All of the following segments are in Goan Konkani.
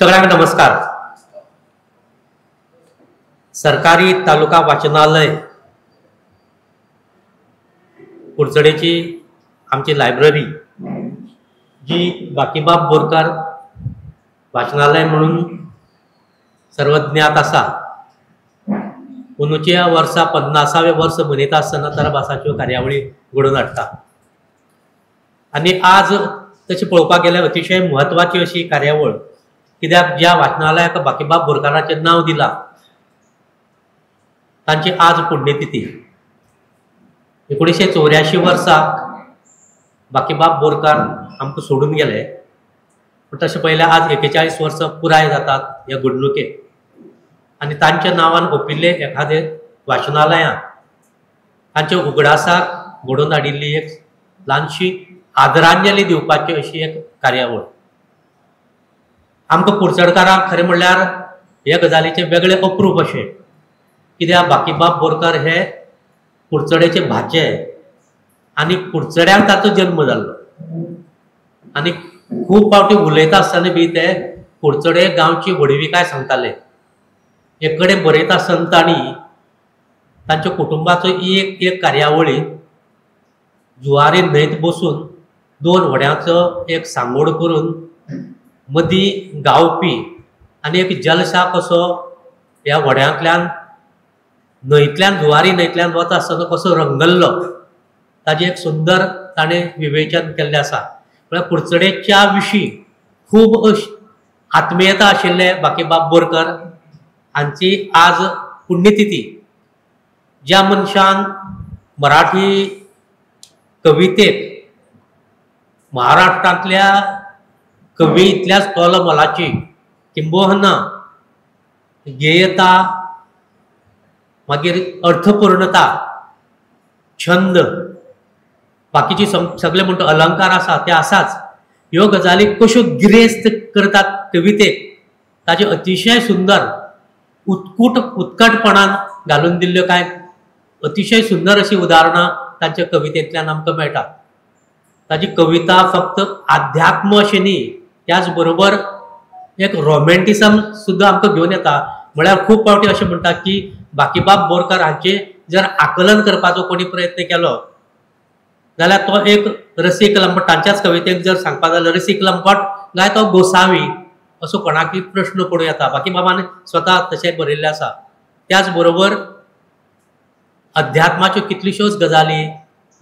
सगळ्यांक नमस्कार. सरकारी तालुका वाचनालय कुडचडेची आमची लायब्ररी जी बाकीबाब बोरकार वाचनालय म्हणून सर्वज्ञात आसा, अंदूच्या वर्सा 50वें वर्स मनयता आसतना तराबासाच्यो कार्यावळी घडोवन हाडटा आनी आज तशें पळोवपाक गेल्यार अतिशय म्हत्वाची अशी कार्यावळ, कित्याक ज्या वाचनालयाक बाकीबाब बोरकाराचें नांव दिलां तांची आज पुण्यतिथी. 1984 वर्सा बाकीबाब बोरकार आमकां सोडून गेले, पूण तशें पळयल्यार आज 41 वर्सां पुराय जातात ह्या घडणुकेक आनी तांच्या नांवान ओपिल्ले एखादे वाचनालयांत तांच्या उगडासाक घडोवन हाडिल्ली एक ल्हानशी आदरांजली दिवपाची अशी एक कार्यावळ. आमकां कुडचडकारांक खरें म्हणल्यार हे गजालीचें वेगळें अप्रूप अशें, कित्याक बाकीबाब बोरकार हे कुडचडेचे भाचे आनी कुडचड्यान ताचो जल्म जाल्लो आनी खूब फावटी उलयता आसतना बी ते कुडचडे गांवची व्हडविकाय सांगताले. एक कडेन बरयता आसतना तांणी तांच्या कुटुंबाचो एक एक कार्यावळी जुवारी न्हंयत बसून दोन व्हड्यांचो एक सांगोड करून मदीं गावपी आनी एक जलसा कसो ह्या व्हड्यांतल्यान न्हंयतल्यान जुवारी न्हंयतल्यान वता आसतना कसो रंगल्लो ताजें एक सुंदर ताणें विवेचन केल्लें आसा. म्हळ्यार कुडचडेच्या विशीं खूब आत्मीयता आशिल्ले बाकीबाब बोरकर हांची आज पुण्यतिथी. ज्या मनशान मराठी कवितेक महाराष्ट्रांतल्या कवितल्याच तोल मोलाची किंबहुना गेयता, मागीर अर्थपूर्णता, छंद, बाकीची सगळे म्हणटा अलंकार आसा ते आसाच, ह्यो गजाली कश्यो गिरेस्त करतात कवितेक ताजे अतिशय सुंदर उत्कटपणान घालून दिल्ल्यो कांय अतिशय सुंदर अशी उदाहरणां तांच्या कवितेंतल्यान आमकां मेळटा. ताजी कविता फक्त आध्यात्म अशें न्ही, त्याच बरोबर एक रोमेंटिसम सुद्दां आमकां घेवन येता. म्हळ्यार खूब फावटी अशें म्हणटा की बाकीबाब बोरकार हांचें जर आकलन करपाचो कोणी प्रयत्न केलो जाल्यार तो एक रसीक लंपट, तांच्याच कवितेक जर सांगपा जाल्यार रसीक लंपट काय तो गोसावी असो कोणाकय प्रश्न पडूं येता. बाकीबाबान स्वता तशें बरयल्लें आसा. त्याच बरोबर अध्यात्माच्यो कितल्योश्योच गजाली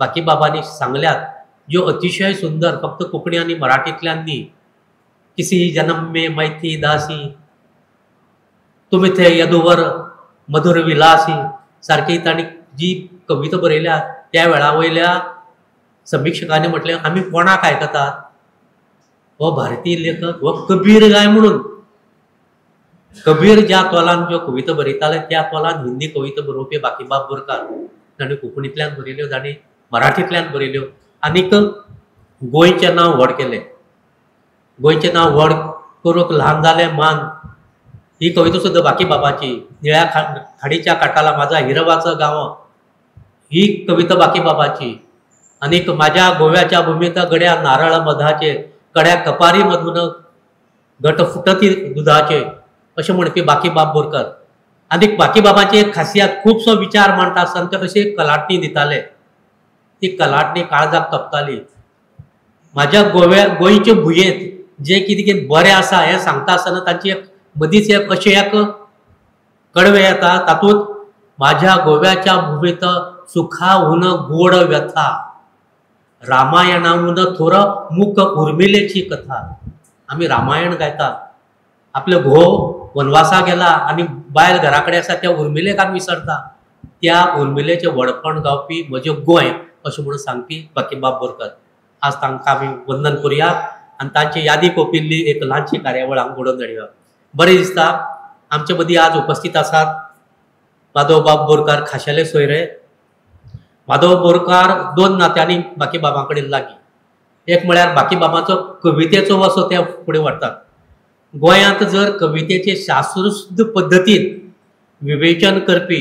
बाकीबाबांनी सांगल्यात ज्यो अतिशय सुंदर, फक्त कोंकणी आनी मराठींतल्यान न्ही. किसी जन्म में मैथी दासी, तुमी थे यदुवर मधुर विलासी सारकी तांणी जी कविता बरयल्या त्या वेळा वयल्या समिक्षकांनी म्हटलें आमी कोणाक आयकतात, हो भारतीय लेखक हो कबीर गाय म्हणून. कबीर ज्या तोलान ज्यो कविता बरयताले त्या तोलान हिंदी कविता बरोवपी बाकीबाब बोरकार तांणी कोंकणींतल्यान बरयल्यो, तांणी मराठींतल्यान बरयल्यो आनीक गोंयचें नांव व्हड केलें. गोंयचें नांव व्हड करूंक ल्हान जालें मान ही कविता सुद्दां बाकीबाबाची. निळ्या खाडीच्या काठाला माझा हिरवाचो गांव ही कविता बाकीबाबाची. आनीक माझ्या गोव्याच्या भुमीत गड्या नारळ मधाचे, कड्या कपारी मधून गट फुटती दुधाचे अशें म्हणपी बाकीबाब बोरकर. आनीक बाकीबाबाची एक खासियत, खुबसो विचार मांडटा आसतना ते अशी कलाटणी दिताले, ती कलाटणी काळजाक तोपताली. म्हाज्या गोंयचे भुंयेंत जें कितें कितें बरें आसा हें सांगता आसतना तांची एक मदींच एक अशें एक कडवें येता, तातूंत माझ्या गोव्याच्या भुमीत सुखाहून गोड व्यथा, रामायणाहून थोर मूक उर्मिलेची कथा. आमी रामायण गायतात, आपलो घोव वनवासा गेला आनी बायल घरा कडेन आसा त्या उर्मिलेक आमी विसरता. त्या उर्मिलेचें व्हडपण गावपी म्हजें गोंय अशें म्हणून सांगपी बाकीबाब बोरकर. आज तांकां आमी वंदन करुया आनी तांची यादी कोपिल्ली एक ल्हानशी कार्यावळ हांगा घडोवन हाडया. बरें दिसता आमचे मदीं आज उपस्थित आसात माधवबाब बोरकार खाशेले सोयरे. माधव बोरकार दोन नात्यांनी बाकीबाबां कडेन लागीं. एक म्हळ्यार बाकीबाबाचो कवितेचो वसो ते फुडें व्हरतात. गोंयांत जर कवितेचे शास्त्रशुद्ध पद्दतीन विवेचन करपी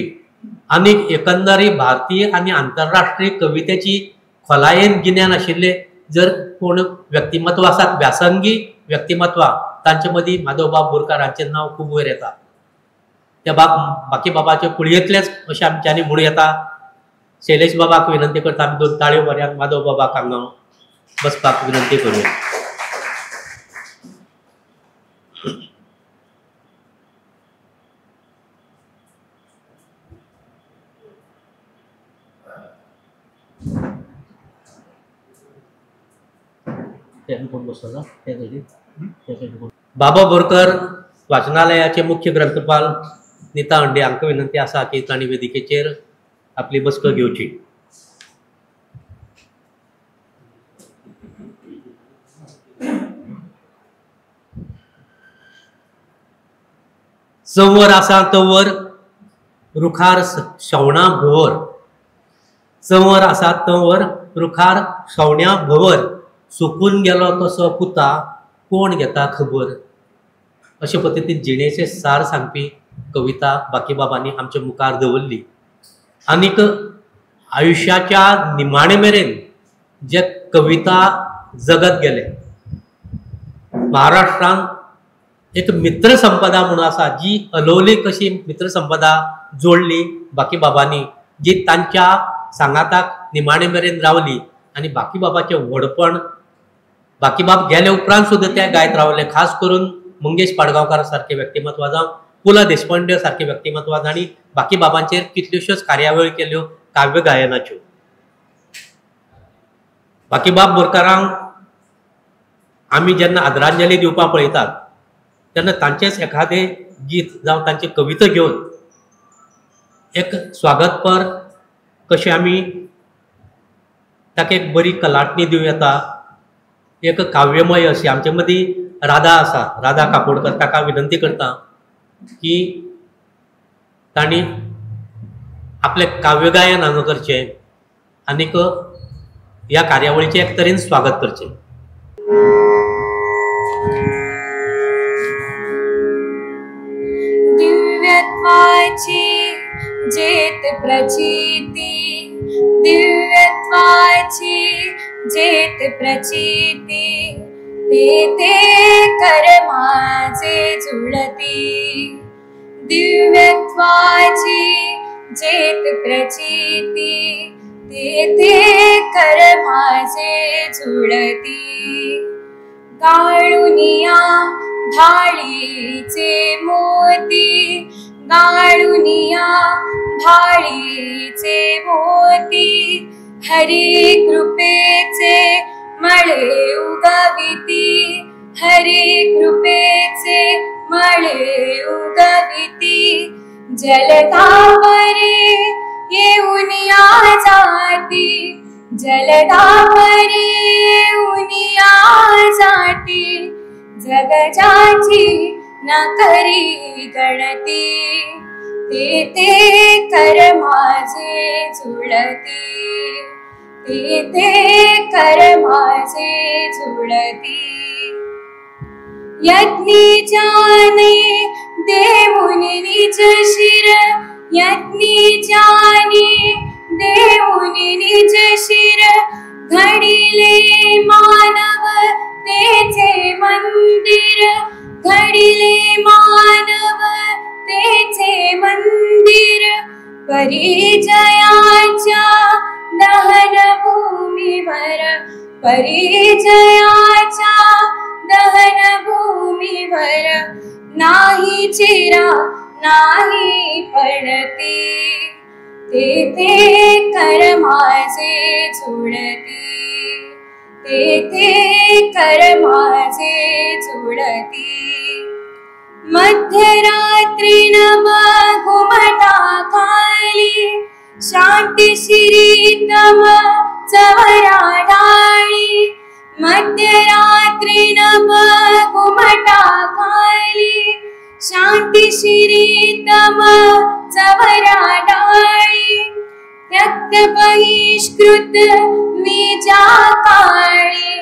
आनी एकंदरी भारतीय आनी आंतरराष्ट्रीय कवितेची खोलायेन गिन्यान आशिल्ले जर कोण व्यक्तिमत्व आसात, व्यासंगी व्यक्तिमत्वां, तांचे मदीं माधवबाब बोरकार हांचें नांव खूब वयर येता. त्या बाकीबाबाचे कुळयेंतलेच अशें आमच्यांनी म्हणूं येता. शैलेश बाबाक विनंती करता आमी 2 ताळयो मारयात, माधव बाबाक हांगा बसपाक विनंती करूया. बाबा बोरकर वाचनालयाचे मुख्य ग्रंथपाल नीता अंडे हांकां विनंती आसा की तांणी वेदिकेचेर आपली बसका घेवची. चंवर आसा तंवर रुखार सवणा भोंवर, चंवर आसा तंवर रुखार सवण्या भोंवर, सुकून गेलो तसो पुता कोण घेता खबर. अशे पद्दतीन जिणेचे सार सांगपी कविता बाकीबाबांनी आमच्या मुखार दवरली. आनीक आयुष्याच्या निमाणे मेरेन जे कविता जगत गेले. महाराष्ट्रांत एक मित्रसंपदा म्हणून आसा जी अलौलीक अशी मित्रसंपदा जोडली बाकीबाबांनी, जी तांच्या सांगाताक निमाणे मेरेन रावली. आनी बाकीबाबाचें व्हडपण बाकीबाब गेले उपरांत सुद्दां ते गायत रावले. खास करून मंगेश पाडगांवकार सारके व्यक्तिमत्व जावं, पु ल देशपांडे सारके व्यक्तिमत्व जांणी बाकीबाबांचेर कितल्योश्योच कार्यावळी केल्यो काव्य गायनाच्यो. बाकीबाब बोरकारांक आमी जेन्ना आदरांजली दिवपाक पळयतात तेन्ना तांचेच एखादें गीत जावं तांची कविता घेवन एक स्वागतपर कशें आमी ताका एक बरी कलाटणी दिवं येता, एक काव्यमय अशी. आमचे मदीं राधा आसा, राधा काकोडकर, ताका विनंती करता की तांणी आपलें काव्यगायन हांगा करचें आनीक ह्या कार्यावळीचें एक तरेन स्वागत करचें. दिव्यत्वाची जेत प्रचिती, दिव्यत्वाची जेत प्रचिती, ते ते कर्माचे जुळती. दिव्यत्वाची जेत प्रचिती, ते ते कर्माचे जुळती. गाळुनिया भाळीचे मोती, गाळुनिया भाळीचे मोती, हरी कृपेचे मळे उगविती, हरी कृपेचे मळे उगविती. जलदापरे येऊनिया जाती, जलदापरे येऊनिया जाती, जगजाची न करी गणती, ते ते कर्माचे जुळती, ते ते कर्माचे जुळती. यज्ञी जाने देऊन निज शिर, यज्ञी जाने देऊन निज शिर, घडिले मानव तेचे मंदिर, घडिले मानव तेचे मंदिर. परिजयाच्या दहन भूमीवर, परिजयाच्या दहन भूमीवर, नाही चिरा नाही पडती, ते ते कर्माचे जुळती, ते ते कर्माचे जुळती. मध्यरात्री नव घुमटा खाली, शांती श्रीतम चवरा डाळी. मध्यरात्री नव घुमटा खाली, शांती श्रीतम चवरा डाळी. त्यक्त बहिष्कृत मी ज्या काळी,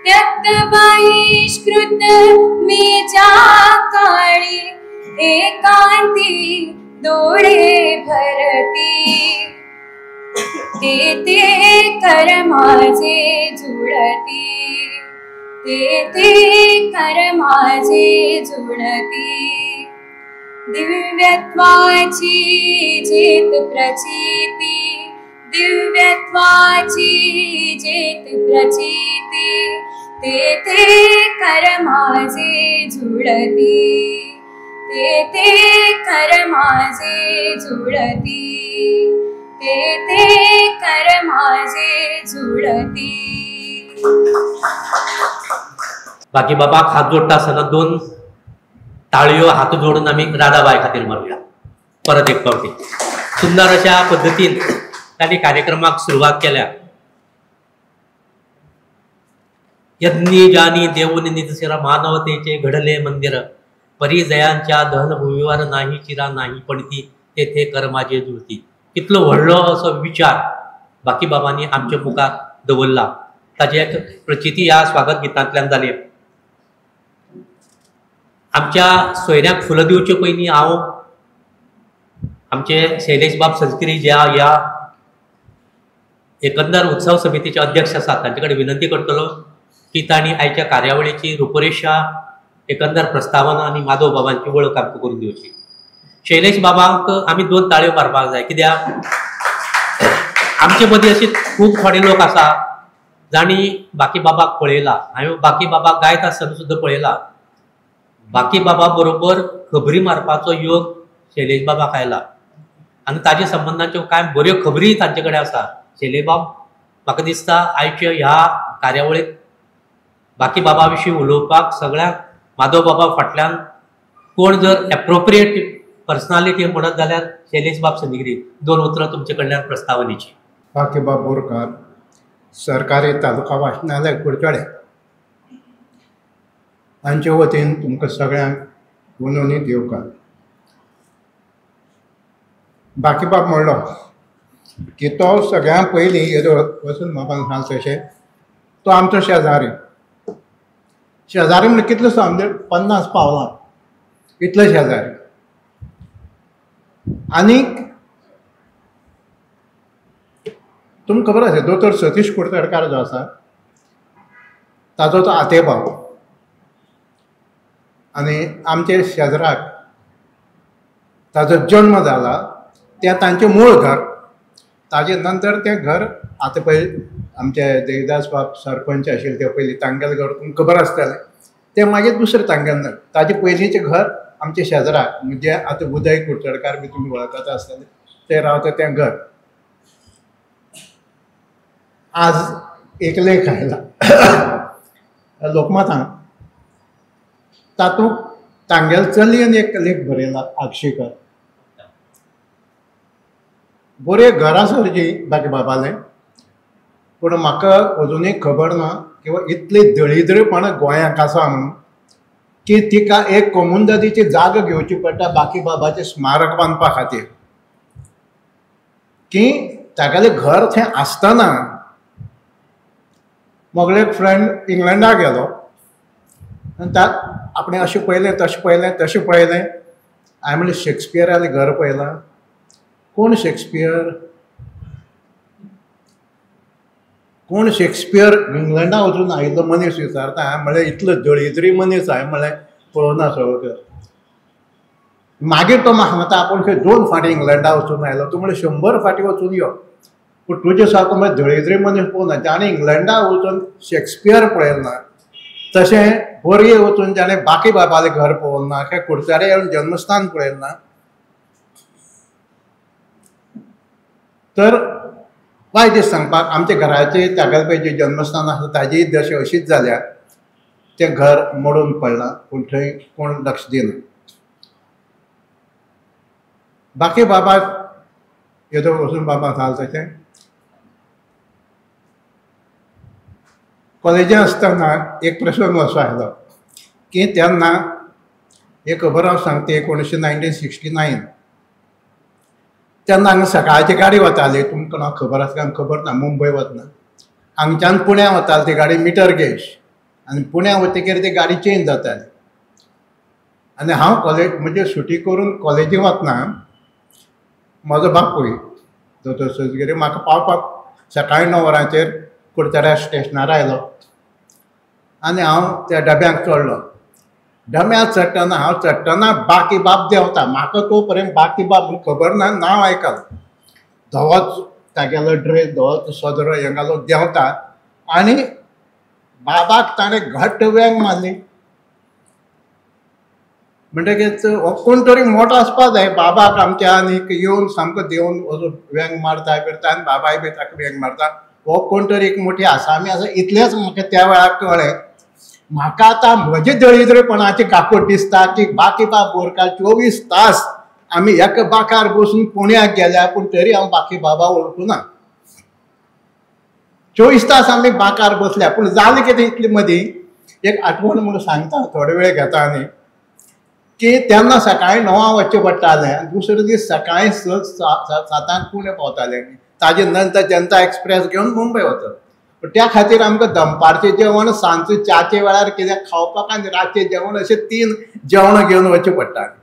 त्यक्त बहिष्कृत मी ज्या काळी, एकांती डोळे भरती, ते ते कर्माचे जुळती, ते ते कर्माचे जुळती। दिव्यत्वाची जेत प्रचिती, दिव्यत्वाची जेत प्रचिती, ते ते कर्माचे जुळती, ते ते कर्माचे जुळती, ते ते कर्माचे जुळती। बाकीबाबाक हात जोडटा आसतना दोन ताळयो हात जोडून आमी राधाबाय खातीर मारुया परत एक फावटी। सुंदर अशा पद्दतीन तांणी कार्यक्रमाक सुरवात केल्या। यज्ञी जानी देऊन निजशिर मानवतेचे घडले मंदिर, परिजयांच्या दहनभूमीवर नाही चिरा नाही पडती, तेथे कर्माचे जुळती। कितलो व्हडलो असो विचार बाकीबाबांनी आमच्या मुखार दवरला, ताची एक प्रचिती ह्या स्वागत गितांतल्यान जाली। आमच्या सोयऱ्यांक फुलां दिवचे पयलीं हांव आमचे शैलेश बाब संस्कृती ज्या ह्या एकंदर उत्सव समितीचे अध्यक्ष आसात तांचे कडेन विनंती करतलो की तांणी आयच्या कार्यावळीची रुपरेशा, एकंदर प्रस्तावना आनी माधव बाबांची वळख आमकां करून दिवची। शैलेश बाबांक आमी दोन ताळयो मारपाक जाय, कित्याक आमचे मदीं अशी खूब थोडे लोक आसा जांणी बाकीबाबाक पळयला। हांवें बाकीबाबाक गायत आसतना सुद्दां पळयला। बाकीबाबा बरोबर खबरी मारपाचो योग शैलेश बाबाक आयला आनी ताजे संबंदांच्यो कांय बऱ्यो खबरी तांचे कडेन आसा। शैलेश बाब म्हाका दिसता आयच्या ह्या कार्यावळीक बाकीबाबा विशीं उलोवपाक सगळ्यांक माधव बाबा फाटल्यान कोण जर एप्रोप्रिएट पर्सनालिटी म्हणत जाल्यार शैलेश बाब संदिगिरी। दोन उतरां तुमचे कडल्यान प्रस्तावनेची। बाकीबाब बोरकार, सरकारी तालुका वाचनालय कुडचडे हांचे वतीन तुमकां सगळ्यांक मनोनीत येवकार। बाकीबाब म्हणलो की तो सगळ्यां पयलीं येदो वचून बाबान सांग तशें तो आमचो शेजारी। शेजारी म्हणल्यार कितलो म्हणजे 50 पावलां इतलो शेजारी। आनीक तुमकां खबर आसा दोतोर सतीश कुडतडकार जो आसा ताजो तो आतेबाब आनी आमचे शेजराक ताजो जन्म जाला तें तांचें मूळ घर। ताजे नंतर तें घर आतां पळय आमचे देवदास बाब सरपंच आशिल्ले ते पयलीं तांगेलें घर तुमकां खबर आसतलें, तें मागीर दुसरें तांगेलें। ताजे पयलींचें घर आमचे शेजराक म्हणजे आतां उदय कुडतडकार बी तुमी वळखता आसतले ते रावता तें घर। आज एक लेख आयला लोकमतान, तातूंत तांगेले चलयेन एक लेख बरयला आगशीकर। बरें घर आसा जी बाकीबाबालें, पूण म्हाका अजुनूय खबर ना किंवा इतली दळिद्रपणां गोंयांक आसा म्हणून की तिका एक कोमुनिदादीची जागा घेवची पडटा बाकीबाबाचें स्मारक बांदपा खातीर। की तागेलें घर थंय आसतना म्हगेलो एक फ्रेंड इंग्लंडाक गेलो आनी ता आपणें अशें पळयलें तशें पळयलें तशें पळयलें। हांवें म्हणलें शेक्सपियरालें घर पळयलां? कोण शेक्सपियर? कोण शेक्सपियर इंग्लंडा वचून आयिल्लो मनीस विचारता। हांवें म्हणलें इतलो दळिद्री मनीस हांवें म्हणलें पळोवना सगळें। मागीर तो म्हाका सांगता आपूण खंय 2 फावटी इंग्लंडा वचून आयलो। तूं म्हणलें 100 फावटी वचून यो, पूण तुजे सारको म्हळ्यार दळिद्री मनीस पळोवना जाणें इंग्लंडा वचून शेक्सपियर पळयलें ना, तशें बोरये वचून जाणें बाकीबाबालें घर पळोवंक ना, काय कुडचडे येवन जन्मस्थान पळयलें ना। तर वायट दीस सांगपाक आमच्या घराचे तागेले पळय जें जन्मस्थान आसा ताजी दशा अशीच जाल्या, तें घर मोडून पडलां पूण थंय कोण लक्ष दिना। बाकीबाबा येदो वचून बाबा सांगता तशें कॉलेजीन आसतना एक प्रसंग असो आयलो की तेन्ना एक खबर हांव सांगता 1969 तेन्ना हांगा सकाळची गाडी वताली, तुमकां ना खबर आसा काय खबर ना, मुंबय वतना हांगच्यान पुण्या वताली ती गाडी मिटर गेज, आनी पुण्या वतकीर ती गाडी चेंज जाताली। आनी हांव कॉलेज म्हणजे सुटी करून कॉलेजीक वतना म्हजो बापूय दोतोर सजगिरी म्हाका पावपाक सकाळी 9 वरांचेर कुडचड्या स्टेशनार आयलो। आनी हांव त्या डब्यांक चडलो. डब्यांत चडटना हांव चडटना बाकीबाब देंवता. म्हाका तो पर्यंत बाकीबाब म्हूण खबर ना, नांव आयकलां. धवोच तागेलो ड्रेस, धवोच सदरो हें घालून देंवता आनी बाबाक ताणें घट्ट वेंग मारली. म्हणटकीच हो कोण तरी मोठो आसपा जाय बाबाक आमच्या, आनीक येवन सामको देंवन असो वेंग मारता करता आनी बाबाय बी ताका वेंग मारता. हो कोण तरी एक मोठी आसामी आसा इतलेंच म्हाका त्या वेळार कळ्ळें. म्हाका आतां म्हजे दळिद्रपणाची काकूट दिसता की बाकीबाब बोरकार 24 तास आमी एका बाकार बसून पुण्याक गेल्या, पूण तरी हांव बाकीबाबा वळखुना. 24 तास आमी बाकार बसल्या, पूण जालें कितें इतले मदीं एक आठवण म्हणून सांगता, थोडो वेळ घेता आनी की तेन्ना सकाळीं 9 वचचें पडटालें आनी दुसरे दीस सकाळीं 6, 7 पुणे पावताले. ताजे नंतर जनता एक्सप्रेस घेवन मुंबय वचप. त्या खातीर आमकां दनपारचें जेवण, सांजचें 4च्या वेळार कितें खावपाक आनी रातचें जेवण अशें 3 जेवणां घेवन वचचें पडटालें.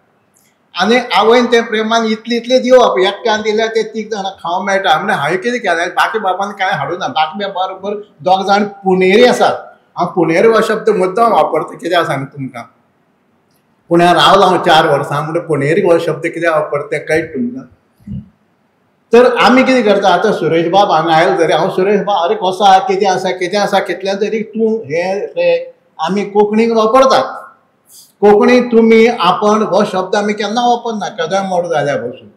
आनी आवयन तें प्रेमान इतलें इतलें दिवप, एकट्यान दिल्यार ते 3 जाणां खावंक मेळटा. म्हणजे हांवें कितें केलें, बाकीबाबान कांय हाडूं ना. बाकीबाबा बरोबर 2 जाण पुणेरी आसात. हांव पुणेरी हो शब्द मुद्दाम वापरता, कित्याक सांगता तुमकां, पुण्याक रावला हांव 4 वर्सां, म्हणून पुणेरी हो शब्द कित्याक वापरता तें कळटा तुमकां. तर आमी कितें करता आतां, सुरेशबाब हांगा आयलो तरी हांव सुरेशबाब अरे कसो आसा, कितें आसा, कितें आसा, कितल्यान तरी तूं हें रे आमी कोंकणीक वापरतात. कोंकणी तुमी आपण हो शब्द आमी केन्ना वापरना, केदोय मोडो जाल्यार पसून.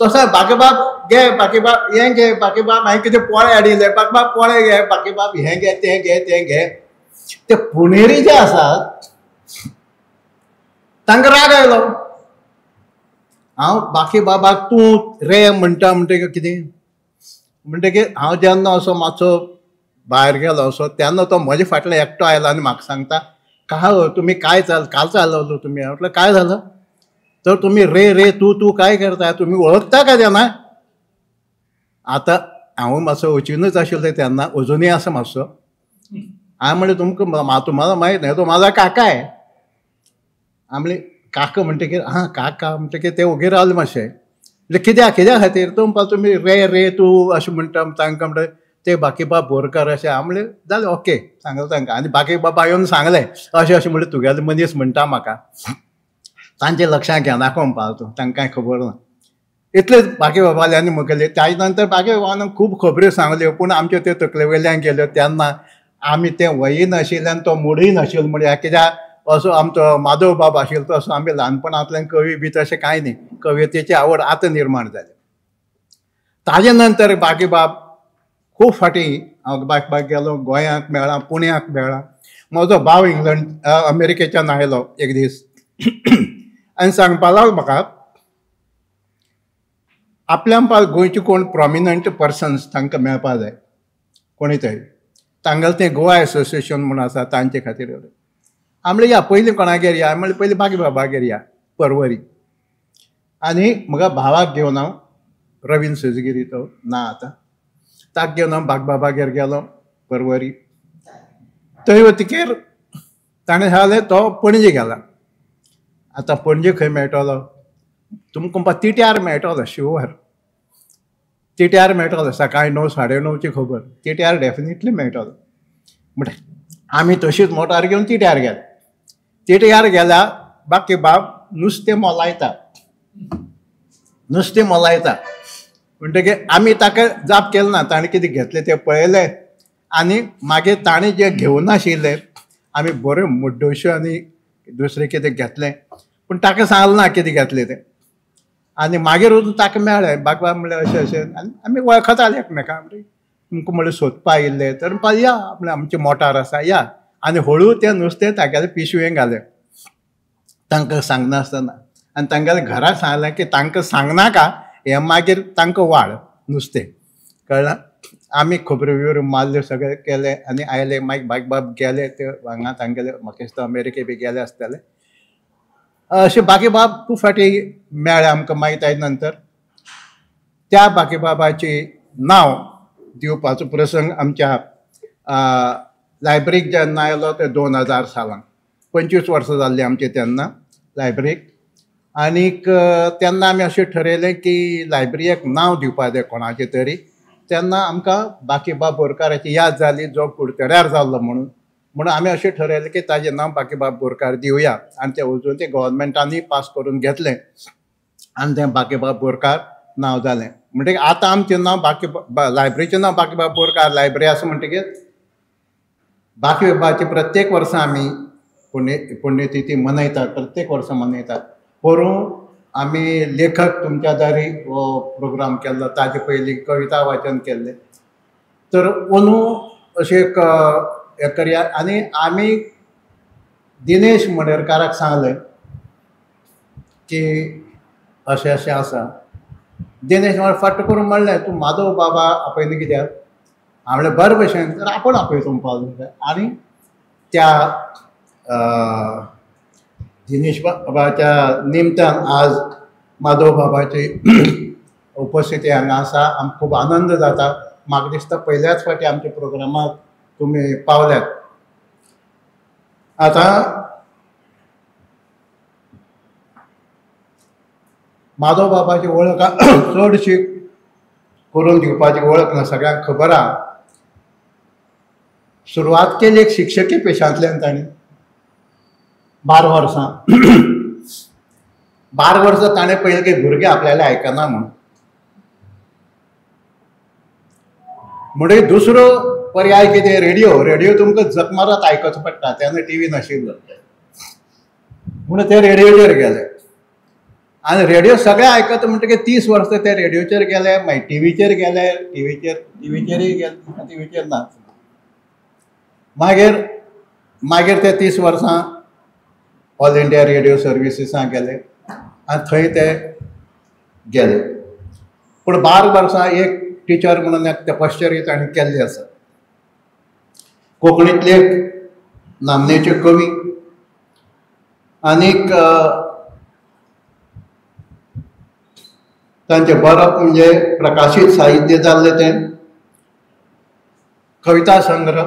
तसो बाकीबाब घे, बाकीबाब हें घे, बाकीबाब हांवें कितें पोळे हाडिल्ले, बाकीबाब पोळे घे, बाकीबाब हें घे, तें घे, तें घे. ते पुणेरी जे आसात तांकां राग आयलो. हांव बाकीबाबाक तूं रे म्हणटा म्हणटकीर कितें म्हणटकीर हांव जेन्ना असो मातसो भायर गेलो असो तेन्ना तो म्हजे फाटल्यान एकटो आयलो आनी म्हाका सांगता, काय हो तुमी काय काल चालवलो तुमी? म्हटलं काय झालं? तर तुमी रे रे तूं तूं काय करता, तुमी वळखता काय तेन्ना? आतां हांव मातसो वचीनूच आशिल्लें तेन्ना, अजुनूय आसा मातसो. हांवें म्हणलें तुमकां तुम्हाला माहीत न्हय, तो म्हाजो काका आहे. हांवें म्हणलें काका म्हणटकीर आं काका म्हणटकीर ते ओगी रावले मातशे. म्हणजे कित्याक कित्या खातीर? तो म्हणपाक तुमी रे रे तूं अशें म्हणटा तांकां, म्हणटा ते बाकीबाब बोरकर अशें. हांवें म्हणलें जालें ओके, सांगलें तांकां. आनी बाकीबाबा येवन सांगलें अशें अशें म्हणलें तुगेले मनीस म्हणटा म्हाका, तांचे लक्षांत घेनाका म्हणपाक तूं, तांकां कांय खबर ना. इतलेंच बाकीबाबाले आनी म्हगेलें. ताजे नंतर बाकीबाबान खूब खबऱ्यो सांगल्यो, पूण आमच्यो त्यो तकले वयल्यान गेल्यो. तेन्ना आमी तें वयी नाशिल्ल्यान तो मुडूय नाशिल्लो म्हणल्यार कित्याक असो आमचो माधव बाब आशिल्लो तसो आमी ल्हानपणांतल्यान कवी बी तशें कांय न्ही, कवितेची आवड आतां निर्माण जाली. ताजे नंतर बाकीबाब खूब फाटीं हांव बाकीबाब गेलो, गोंयांत मेळ्ळा, पुण्याक मेळ्ळा. म्हजो भाव इंग्लंड अमेरिकेच्यान आयलो एक दीस आनी सांगपाक लागलो म्हाका, आपल्या गोंयचे कोण प्रोमिनंट पर्सन्स तांकां मेळपाक जाय कोणी तरी, तांगेलें तें गोवा एसोसिएशन म्हूण आसा तांचे खातीर. हांवें म्हणलें या पयलीं कोणागेर या? म्हणलें पयलीं बाकीबाबागेर या परवरी. आनी म्हज्या भावाक घेवन हांव, रवींद्र सजगिरी तो ना आतां, ताका घेवन हांव बाकीबाबागेर गेलो परवरी. थंय वतकीर ताणें सांगलें तो पणजे गेला. आतां पणजे खंय मेळटलो तुमकां? तिट्यार मेळटलो, शिवर तिट्यार मेळटलो. सकाळीं 9, 9:30ची खबर, तिट्यार डेफिनेटली मेळटलो. म्हणटा आमी तशीच मोटार घेवन तिट्यार गेले. तिट्यार गेल्या बाकीबाब नुस्तें मोलायता, नुस्तें मोलायता. म्हणटकीर आमी ताका जाप केली ना, ताणें कितें घेतलें तें पळयलें आनी मागीर ताणें जें घेवनाशिल्लें आमी बऱ्यो मुड्डोश्यो आनी दुसरें कितें घेतलें, पूण ताका सांगलें ना कितें घेतलें तें. आनी मागीर वचून ताका मेळ्ळें. बाकीबाब म्हणलें अशें अशें, आनी आमी वळखताले एकमेकांक. म्हणलें तुमकां म्हणलें सोदपा आयिल्ले तर म्हणपा या, म्हणलें आमची मोटार आसा या. आनी हळू तें नुस्तें तागेलें पिशवें घालें तांकां सांगनासतना. आनी तांगेल्या घरा सांगलें की तांकां सांगनाका हें, मागीर तांकां वाड नुस्तें, कळ्ळें? आमी खबऱ्यो बिबऱ्यो मारल्यो सगळें केलें आनी आयले. मागीर बाकीबाब गेले ते हांगा तांगेले, म्हाका दिसता अमेरिके बी गेले आसतले. अशें बाकीबाब खूब फावटी मेळ्ळे आमकां. मागीर ताजे नंतर त्या बाकीबाबाची नांव दिवपाचो प्रसंग आमच्या लायब्ररीक जेन्ना आयलो ते 2000 सालान, 25 वर्सां जाल्लीं आमची तेन्ना लायब्ररीक. आनीक तेन्ना आमी अशें ठरयलें की लायब्ररीक नांव दिवपाक जाय कोणाचें तरी. तेन्ना आमकां बाकीबाब बोरकाराची याद जाली, जो कुडचड्यार जाल्लो म्हणून. म्हणून आमी अशें ठरयलें की ताजें नांव बाकीबाब बोरकार दिवया आनी तें वचून तें गव्हर्मेंटानूय पास करून घेतलें आनी तें बाकीबाब बोरकार नांव जालें. म्हणटकीर आतां आमचें नांव बाकी लायब्ररीचें नांव बाकीबाब बोरकार लायब्ररी आसा. म्हणटकीर बाकीबाबाची प्रत्येक वर्सा आमी पुण्यतिथी मनयतात, प्रत्येक वर्सा मनयतात. पोरूं आमी लेखक तुमच्या दारी हो प्रोग्राम केल्लो, ताजे पयलीं कविता वाचन केल्लें. तर अंदू अशें एक हें करया. आनी आमी दिनेश मणेरकाराक सांगलें की अशें अशें आसा. दिनेश म्हळ्यार फट करून म्हणलें तूं माधव बाबा आपयना कित्याक? हांवें म्हणलें बरें भशेन तर आपूण आपयता म्हणपाक. आनी त्या दिनेश बाबाच्या निमतान आज माधव बाबाची उपस्थिती हांगा आसा. आमकां खूब आनंद जाता. म्हाका दिसता पयल्याच फावटी आमच्या प्रोग्रामाक तुमी पावल्यात. आतां माधव बाबाची वळख चडशी करून दिवपाची वळख ना, सगळ्यांक खबर आहा. सुरवात केली एक शिक्षकी पेशांतल्यान ताणें 12 वर्सां. 12 वर्सां ताणें पळयलें की भुरगें आपल्याला आयकना म्हूण. म्हणटकीर दुसरो पर्याय कितें? रेडियो. रेडियो तुमकां जगमारात आयकचो पडटा, तेन्ना टीव्ही नाशिल्लो म्हणून ते रेडियोचेर गेले. आनी रेडियो सगळे आयकता म्हणटकीर 30 वर्सां ते रेडियोचेर गेले, मागीर टीव्हीचेर गेले, टीव्हीचेरय गेले, टीव्हीचेर ना. मागीर मागीर ते 30 वर्सां ऑल इंडिया रेडियो सर्विसीसां गेले आनी थंय ते गेले. पूण 12 वर्सां एक टिचर म्हणून एक तपश्चर्या ताणें केल्ली आसा. कोंकणींतले एक नामनेचे कवी आनीक तांचें बरप म्हणजे प्रकाशीत साहित्य जाल्लें तें कविता संग्रह.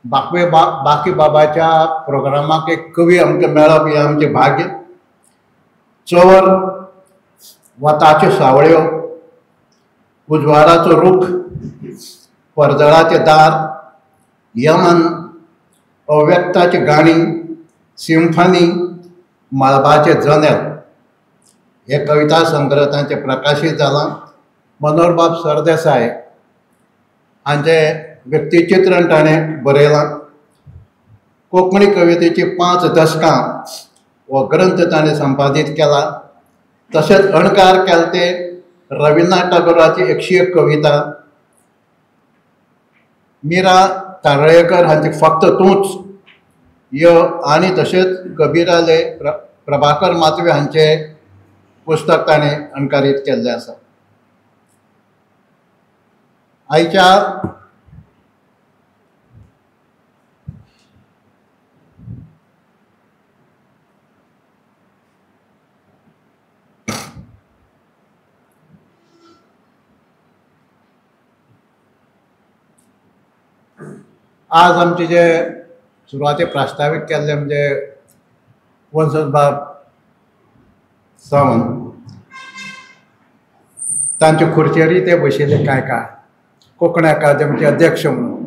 बाकीबाबाच्या प्रोग्रामाक एक कवी आमकां मेळप हें आमचें भाग्य. चवर, वताच्यो सावळ्यो, उजवाडाचो रूख, परजळाचें दार, यमन, अव्यक्ताची गाणी, सिम्फनी, मळबाचें जनेल हे कविता संग्रह तांचे प्रकाशीत जालां. मनोहरबाब सरदेसाय हांचें व्यक्तिचित्रण ताणें बरयलां. कोंकणी कवितेची 5 दशकां हो ग्रंथ ताणें संपादीत केला. तशेंच अणकार केले ते रवीन्द्रनाथ टागोराची 101 कविता, मीरा तारळेकर हांची फक्त तूंच यो आनी तशेंच कबीराले प्रभाकर माथवे हांचे पुस्तक ताणें अणकारीत केल्लें आसा. आयच्या आज आमचे जे सुरवाते प्रास्तावीक केल्ले म्हणजे वंसतबाब सावंत तांचे खुर्चेरय ते बशिल्ले कांय काळ कोंकणी अकादेमीचे अध्यक्ष म्हणून.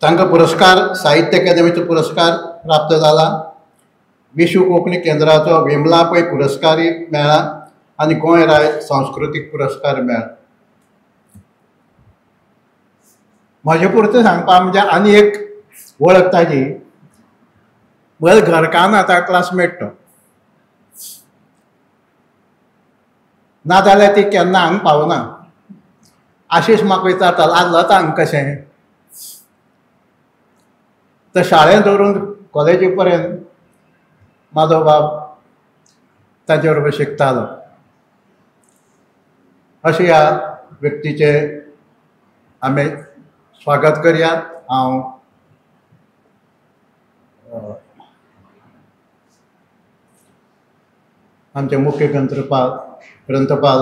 तांकां पुरस्कार साहित्य अकादेमीचो पुरस्कार प्राप्त जाला. विश्व कोंकणी केंद्राचो विमला पै पुरस्कारय मेळ्ळा आनी गोंय राय सांस्कृतीक पुरस्कार मेळ्ळा. म्हजे पुरतें सांगपा म्हणजे आनी एक वळख ताजी. म्हज्या घरकान्न आतां क्लासमेट तो, ना जाल्यार ती केन्ना हांगा पावना. आशिश म्हाका विचारतालो आज लता हांगा कशें? तर शाळेंत दवरून कॉलेजी पर्यंत माधव बाब ताचे बरोबर शिकतालो. अशें ह्या व्यक्तीचें आमी स्वागत करया. हांव आमचे मुख्य ग्रंथपाल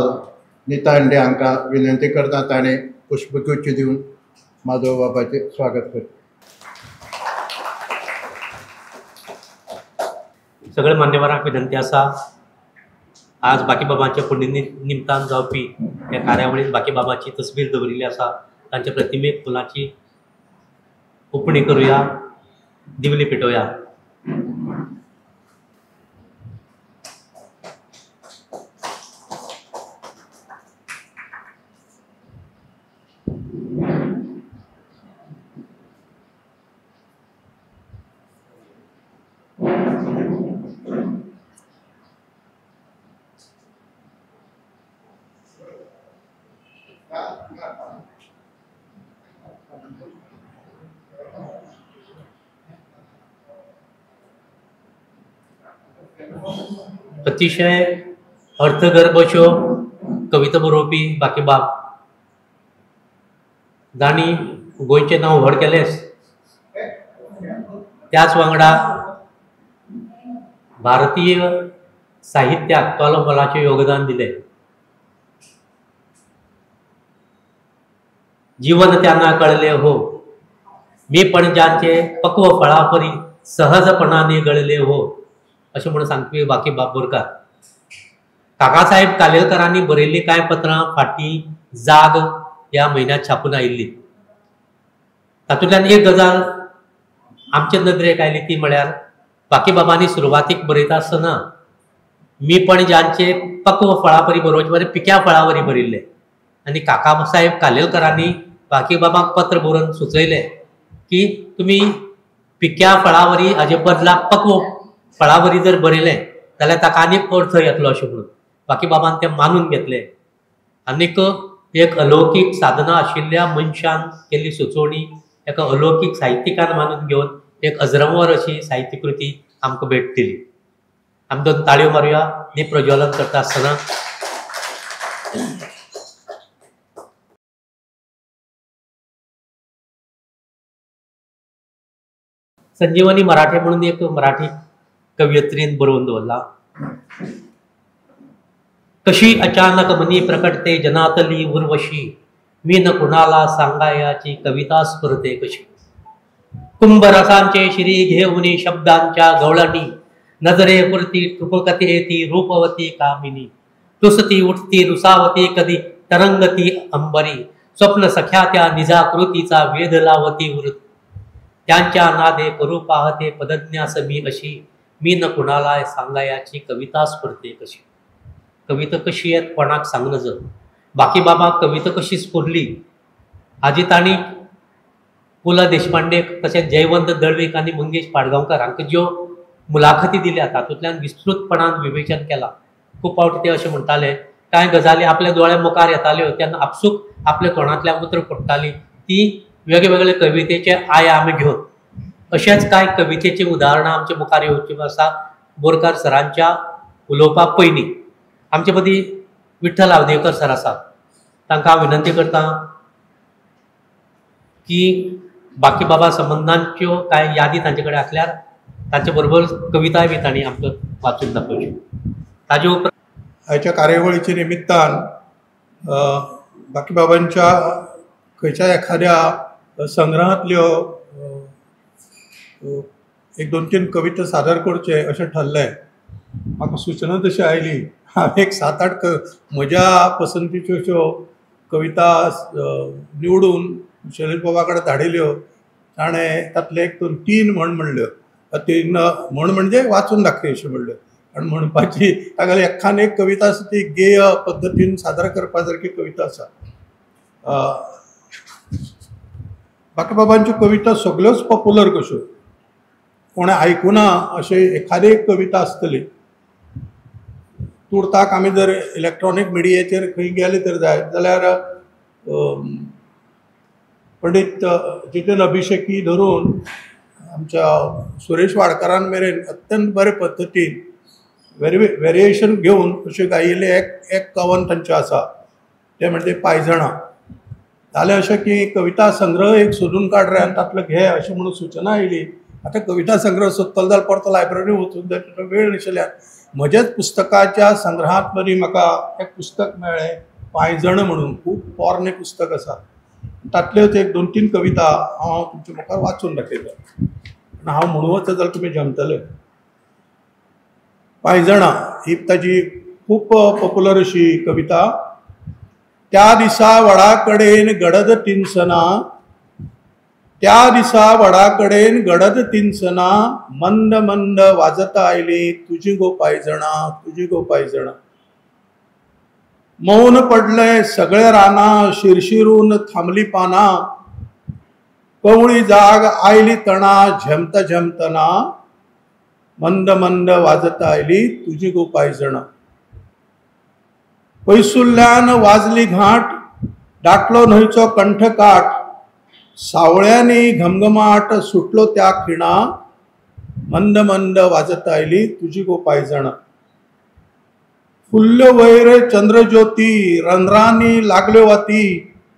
नीता हांडे हांकां विनंती करता ताणें पुष्पगुच्छ दिवन माधव बाबाचें स्वागत करता. सगळे मान्यवरांक विनंती आसा, आज बाकीबाबांच्या पुण्य निमतान जावपी ह्या कार्यावळींत बाकीबाबाची तस्वीर दवरिल्ली आसा. तांच्या प्रतिमेक फुलांची ओपणी करूया, दिवली पेटोवया. अतिशय अर्थगर्भ अश्यो कविता बरोवपी बाकीबाब जांणी गोंयचें नांव व्हड केलेंच, त्याच वांगडा भारतीय साहित्याक तोलो मोलाचें योगदान दिलें. जीवन त्यांना कळले हो, मी पण ज्यांचे पक्व फळापरी सहजपणाने गळले हो, अशें म्हणून सांगपी बाकीबाब बोरकार. काकासाहेब कालेलकरांनी बरयल्लीं कांय पत्रां फाटीं जाग ह्या म्हयन्यांत छापून आयिल्ली. तातूंतल्यान एक गजाल आमचे नदरेक आयली ती म्हळ्यार बाकीबाबांनी सुरवातीक बरयता आसतना मी पण ज्यांचे पक्व फळापरी बरोवचे बरें पिक्या फळावरी बरयल्लें आनी काकासाहेब कालेलकरांनी बाकीबाबांक पत्र बरोवन सुचयलें की तुमी पिक्या फळावरी हाजे बदला पक्व फळावरी जर बरयलें जाल्यार ताका आनीक अर्थ येतलो अशें म्हणून बाकीबाबान तें मानून घेतलें. आनीक एक अलौकीक साधना आशिल्ल्या मनशान केल्ली सुचोवणी एका अलौकीक साहित्यिकान मानून घेवन एक अजरंवर अशी साहित्यकृती आमकां भेट दिली. आमी दोन ताळयो मारुया दीप प्रज्वलन करता आसतना. संजीवनी मराठे म्हणून एक मराठी कवयित्रीन बरोवन दवरला. कशी अचानक मनी प्रकटते जनातली उर्वशी, मी न कुणाला सांगायाची कविता स्फुरते कशी. कुंभरसांचे शिरी घेऊनी शब्दांच्या गवळणी, नजरे पुरती ठुकते ती रूपवती कामिनी. तुसती उठती रुसावती कधी तरंगती अंबरी, स्वप्न सख्या त्या निजाकृतीचा वेध लावती वृत. त्यांच्या नादे करू पाहते पदज्ञास मी अशी, मी न कुणाला सांगायाची कविता स्फुरते कशी. कविता कशी येत कोणाक सांग नजो. बाकीबाबा कविता कशी स्फुरली हाजी तांणी पु ल देशपांडे तशेंच जयवंत दळवीक आनी मंगेश पाडगांवकर हांकां ज्यो मुलाखती दिल्या तातूंतल्यान विस्तृतपणान विवेचन केलां. खूब फावटी ते अशें म्हणटाले कांय गजाली आपल्या दोळ्या मुखार येताल्यो तेन्ना आपसूक आपल्या तोंडांतल्यान उतरां फुट्टालीं ती वेगळे कवितेचे आयाम घेवन. अशेंच कांय कवितेचीं उदाहरणां आमच्या मुखार येवचीं आसा बोरकार सरांच्या उलोवपा पयलीं. आमचे मदीं विठ्ठल आवदेकर सर आसात, तांकां हांव विनंती करता की बाकीबाबा संबंदांच्यो कांय यादी तांचे कडेन आसल्यार तांचे बरोबर कविताय बी तांणी आमकां वाचून दाखोवच्यो. ताजे उपरांत आयच्या कार्यावळीच्या निमित्तान बाकीबाबांच्या खंयच्या एखाद्या संग्रहांतल्यो एक दोन तीन कविता सादर करचे अशें ठरलें. म्हाका सुचना तशी आयली, हांवें एक 7-8 म्हज्या पसंतीच्यो अश्यो कविता निवडून शैलेश बाबा कडेन धाडिल्यो. ताणें तातले एक दोन तीन म्हण म्हणल्यो, तीन म्हण म्हणजे वाचून दाखय अश्यो म्हणल्यो. आनी म्हणपाची तागेली एकान एक कविता आसा ती गेय पद्दतीन सादर करपा सारकी कविता आसा. बाकीबाबांच्यो कविता सगळ्योच पॉप्युलर कश्यो, कोणें आयकुना अशें एखादी एक कविता आसतली. तुर्ताक आमी जर इलेक्ट्रॉनीक मिडियाचेर खंय गेले तर जायत जाल्यार पंडित जितेन अभिषेकी धरून आमच्या सुरेश वाडकरान मेरेन अत्यंत बरे पद्दतीन वेरिएशन घेवन अशें गायिल्लें एक कवन तांचें आसा तें म्हणजे पांयजणां. जालें अशें की कविता संग्रह एक सोदून काड रे आनी तातलो घे अशें म्हणून सुचना आयली. आतां कविता संग्रह सोदतलो जाल्यार परतो लायब्ररी वचूंक जाय, तितलो वेळ नाशिल्ल्यान म्हज्याच पुस्तकाच्या संग्रहांत मदीं म्हाका एक पुस्तक मेळ्ळें पांयजणां म्हणून, खूब पोरणें पुस्तक आसा. तातल्योच एक दोन तीन कविता हांव तुमच्या मुखार वाचून दाखयतां आनी हांव म्हणूं वचत जाल्यार तुमी जमतले. पांयजणां ही ताजी खूब पॉप्युलर अशी कविता. त्या दिसा वडा कडेन गडद तिनसना, त्या दिसा वडा कडेन गडद तिनसना मंद मंद वाजत आयली तुजी गो पांयजणां तुजी गो पांयजणां. मौन पडलें सगळे रानां शिरशिरून थांबली पानां कवळी जाग आयली तणा झेमता झेमतना मंद मंद वाजत आयली तुजी गो पांयजणां. पयसुल्ल्यान वाजली घांट दाटलो न्हंयचो कंठकाठ सावळ्यांनी घमघमाट सुटलो त्या खिणा मंद मंद वाजत आयली तुजी गो पांयजणां. फुल्ल्यो वयर चंद्रज्योती रंध्रांनी लागल्यो वाती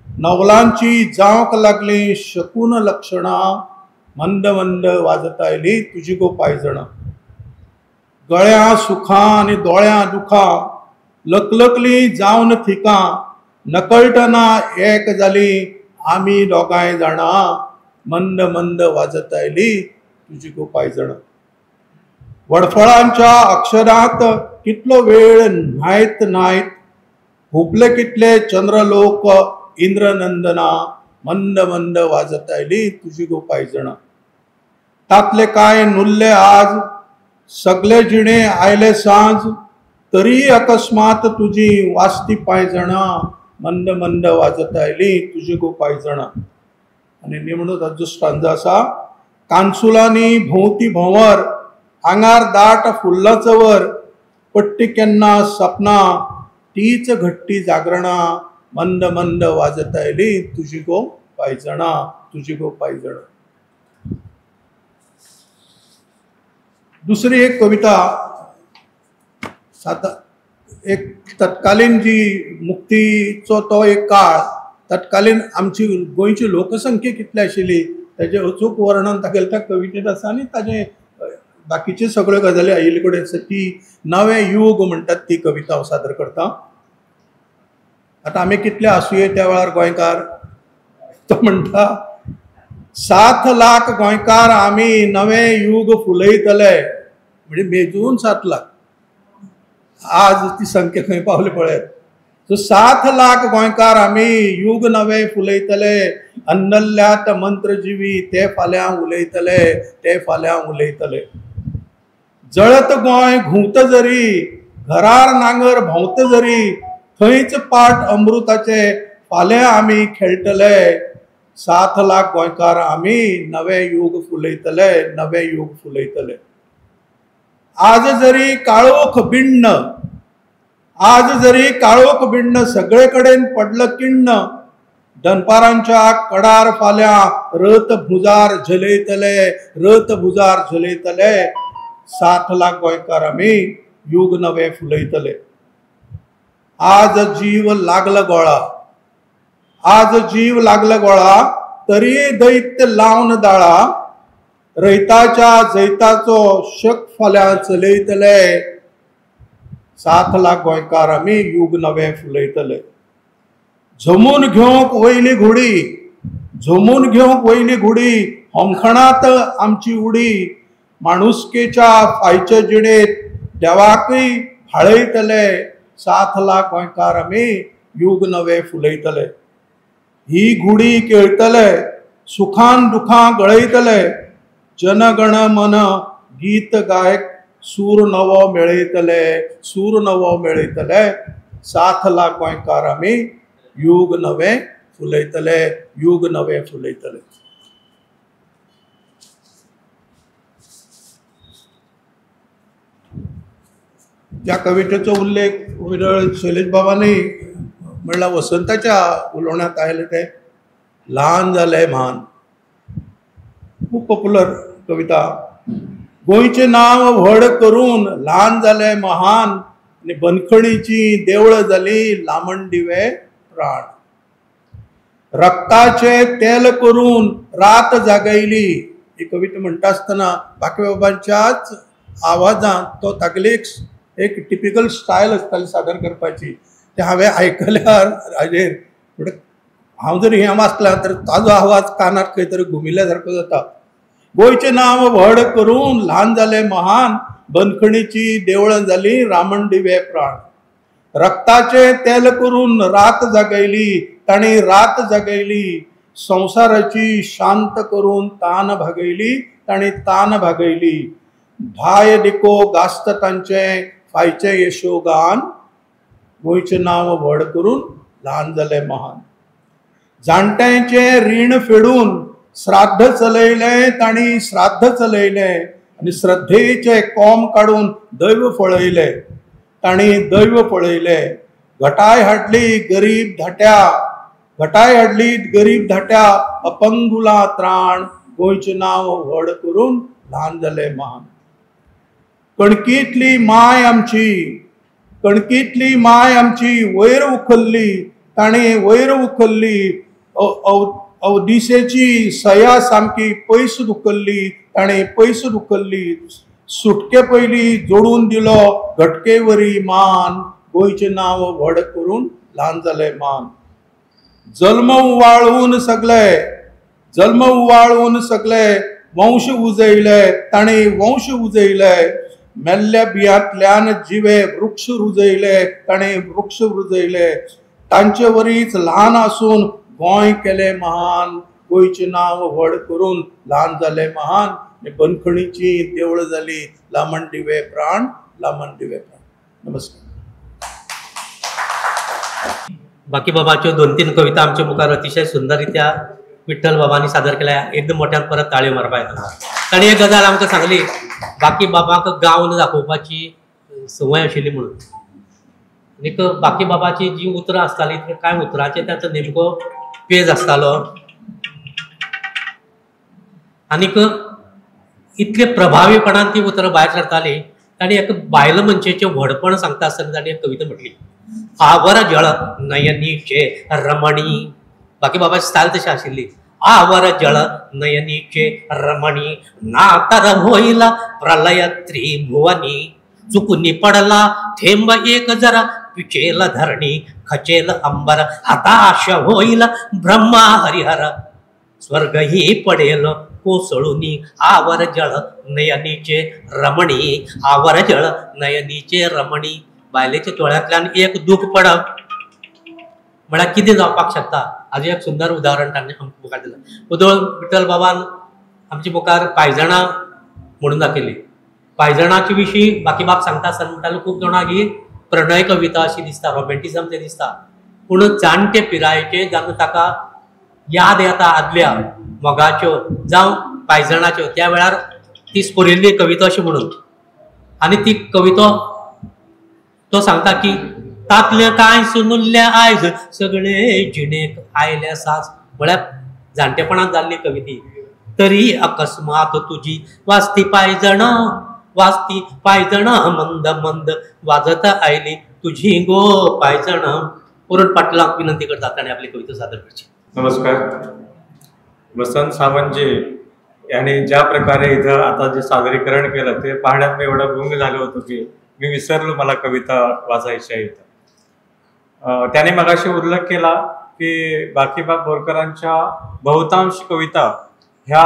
नवलांची जावंक लागली शकून लक्षणां मंद मंद वाजत आयली तुजी गो पांयजणां. गळ्यां सुखां आनी दोळ्यां दुखां लकलकली जावन थिकां नकळटना एक जाली आमी दोगांय जाणां मंद मंद वाजत आयली तुजी गो पांयजणां. वडफळांच्या अक्षरांत कितलो वेळ न्हायत न्हायत हुबले कितले चंद्रलोक इंद्रनंदना मंद मंद वाजत आयली तुजी गो पांयजणां. तातले कांय नुल्ले आज सगले जिणे आयले सांज तरी अकस्मात तुजी वाजती पांयजणां मंद मंद वाजत आयली तुजी गो पांयजणां. आनी निमणो ताजो स्टांजा आसा कानसुलांनी भोंवती भोंवर आंगार दाट फुल्लां चवर पट्टी केन्ना सपनां तीच घडटी जागरणां मंद मंद वाजत आयली तुजी गो पांयजणां तुजी गो पांयजणां. दुसरी एक कविता एक तत्कालीन जी मुक्तीचो तो एक काळ तत्कालीन आमची गोंयची लोकसंख्या कितली आशिल्ली ताजें अचूक वर्णन तागेल्या त्या कवितेंत आसा आनी ताजें बाकीच्यो सगळ्यो गजाली आयिल्ले कडेन आसा. ती नवें यूग म्हणटात ती कविता हांव सादर करता. आतां आमी कितले आसुये त्या वेळार गोंयकार, तो म्हणटा 7 लाख गोंयकार आमी नवें यूग फुलयतले, म्हणजे मेजून 7 लाख. आज ती संख्या खंय पावली पळयात. सो 7 लाख गोंयकार आमी यूग नवें फुलयतले अन्नल्यात मंत्रजिवी ते फाल्यां उलयतले ते फाल्यां उलयतले. जळत गोंय घुंवत जरी घरार नांगर भोंवत जरी थंयच पाट अमृताचे फाल्यां आमी खेळटले 7 लाख गोंयकार आमी नवें यूग फुलयतले नवें यूग फुलयतले. आज जरी काळोख बिण्ण आज जरी काळोख बिण्ण सगळे कडेन पडलं किण्ण दनपारांच्या कडार फाल्यां रथ भुजार झलयतले रथ भुजार झलयतले 7 लाख गोंयकार आमी यूग नवें फुलयतले. आज जीव लागला गोळा आज जीव लागला गोळा तरी दैत्य लावन दाळा रयताच्या जैताचो शक फाल्यां चलयतले 7 लाख गोंयकार आमी यूग नवें फुलयतले. झमून घेवंक वयली घुडी झमून घेवंक वयली घुडी होमखणांत आमची उडी माणुसकेच्या फायच्या जिणेंत देवाकय भाळयतले 7 लाख गोंयकार आमी यूग नवें फुलयतले. ही घुडी केळटले सुखान दुखां गळयतले जनगण मन गीत गायक सूर नवो मेळयतले सूर नवो मेळयतले 7 लाख गोंयकार आमी यूग नवें फुलयतले यूग नवें फुलयतले. ज्या कवितेचो उल्लेख विरळ शैलेश बाबांनी म्हणल्यार वसंताच्या उलोवण्यांत आयलें तें ल्हान जालें म्हान, खूब पॉप्युलर कविता. गोंयचें नांव व्हड करून ल्हान जालें महान आनी बंदखणीचीं देवळां जालीं लामण दिवे प्राण. रक्ताचें तेल करून रात जागयली ही कविता म्हणटा आसतना बाकीबाबांच्याच आवाजांत तो तागेली एक टिपिकल स्टायल आसताली सादर करपाची, तें हांवें आयकल्यार हाजेर म्हणटा हांव जर हें वाचलां तर ताजो आवाज कानार खंय तरी घुमिल्ल्या सारको जाता. गोंयचें नांव व्हड करून ल्हान जालें महान बंदखणीची देवळां जालीं रामण दिवे प्राण. रक्ताचें तेल करून रात जागयली तांणी रात जागयली संवसाराची शांत करून तान भागयली तांणी तान भागयली। धाय दिको गास्त तांचें फायचें यशोगान, गोंयचें नांव व्हड करून ल्हान जालें महान। जाणट्यांचें रीण फेडून श्राद्ध चलयलें तांणी श्राद्ध चलयलें आनी श्रद्धेचें कोम काडून दैव फळयलें तांणी दैव पळयलें। घटाय हाडली गरीब धाट्या, घटाय हाडली गरीब धाट्या अपंगुला त्राण, गोंयचें नांव व्हड करून ल्हान जालें महान। कणकींतली माय आमची, कणकींतली माय आमची वयर उखल्ली ताणें वयर उखल्ली, अवदिशेची सया सामकी पयस धुकल्ली ताणें पयस धुकल्ली। सुटके पयली जोडून दिलो घटकेवरी मान, गोंयचें नांव व्हड करून ल्हान जालें मान। जल्म उवाळून सगळे, जल्म उवाळून सगळे वंश उजयले ताणें वंश उजयले, मेल्ल्या बियांतल्यान जिवे वृक्ष रुजयले ताणें वृक्ष रुजयले। तांचे वरीच ल्हान आसून गोंय केलें महान, गोंयचें नांव व्हड करून ल्हान जालें महान। बंदखणीची देवळां जाली लामण दिवे प्राण, लामण दिवे प्राण। नमस्कार। बाकीबाबाच्यो 2-3 कविता आमच्या मुखार अतिशय सुंदर रित्या विठ्ठल बाबांनी सादर केल्या। एकदम मोठ्यान परत ताळयो मारपा येता। ताणें एक गजाल आमकां सांगली, बाकीबाबाक गावन दाखोवपाची संवय आशिल्ली म्हणून। आनीक बाकीबाबाची जी उतरां आसतालीं कांय उतरांचे ताचो नेमको पेज आसतालो आनीक इतले प्रभावीपणान ती उतरां भायर सरतालीं। ताणें एक बायल मनशेचें व्हडपण सांगता आसतना ताणें एक कविता म्हटली, our जळ नयनीचे रमणी। बाकीबाबाची स्टायल तशी आशिल्ली, our जळ नयनीचे रमणी नातर होईल प्रलय त्रिभुवनी, चुकून पडला थेंब एक जरा पिचेल धरणी खचेल अंबर, हताश होईल ब्रह्मा हरिहर, स्वर्गही पडेल कोसळूनी, our जळ नयनीचे रमणी, our जळ नयनीचे रमणी। बायलेच्या दोळ्यांतल्यान एक दूख पडप म्हळ्यार कितें जावपाक शकता हाजें एक सुंदर उदाहरण तांणी आमकां मुखार दिलां। उदळ विठ्ठल बाबान आमचे मुखार पांयजणां म्हणून दाखयली। पांयजणाचे विशीं बाकीबाब सांगता आसतना म्हणटालो खूब जाणांक ही प्रणय कविता अशी दिसता, रोमेंटिजम तें दिसता, पूण जाणटे पिरायेचे जेन्ना ताका याद येता आदल्या मोगाच्यो जावं पांयजणाच्यो, त्या वेळार ती स्फुरिल्ली कविता अशी म्हणून। आनी ती कविता तो सांगता की तातलें कांय सुनुल्लें आयज सगळे जिणेक आयल्या साज, म्हळ्यार जाणटेपणांत जाल्ली कविती। तरी अकस्मात तुजी वाजती पांयजणां, वाजती पांयजणां मंद मंद वाजत आयली तुजी गो पांयजणां। अरुण पाटलाक विनंती करता ताणें आपली कविता सादर करची। नमस्कार। वसंत सावंतजी यांनी ज्या प्रकारे इथं आता जे सादरीकरण केलं ते पाहण्यात मी एवढं गुंग झालो होतो की मी विसरलो मला कविता वाचायची आहे। त्याने मगाशी उल्लेख केला की बाकीबाब बोरकरांच्या बहुतांश कविता ह्या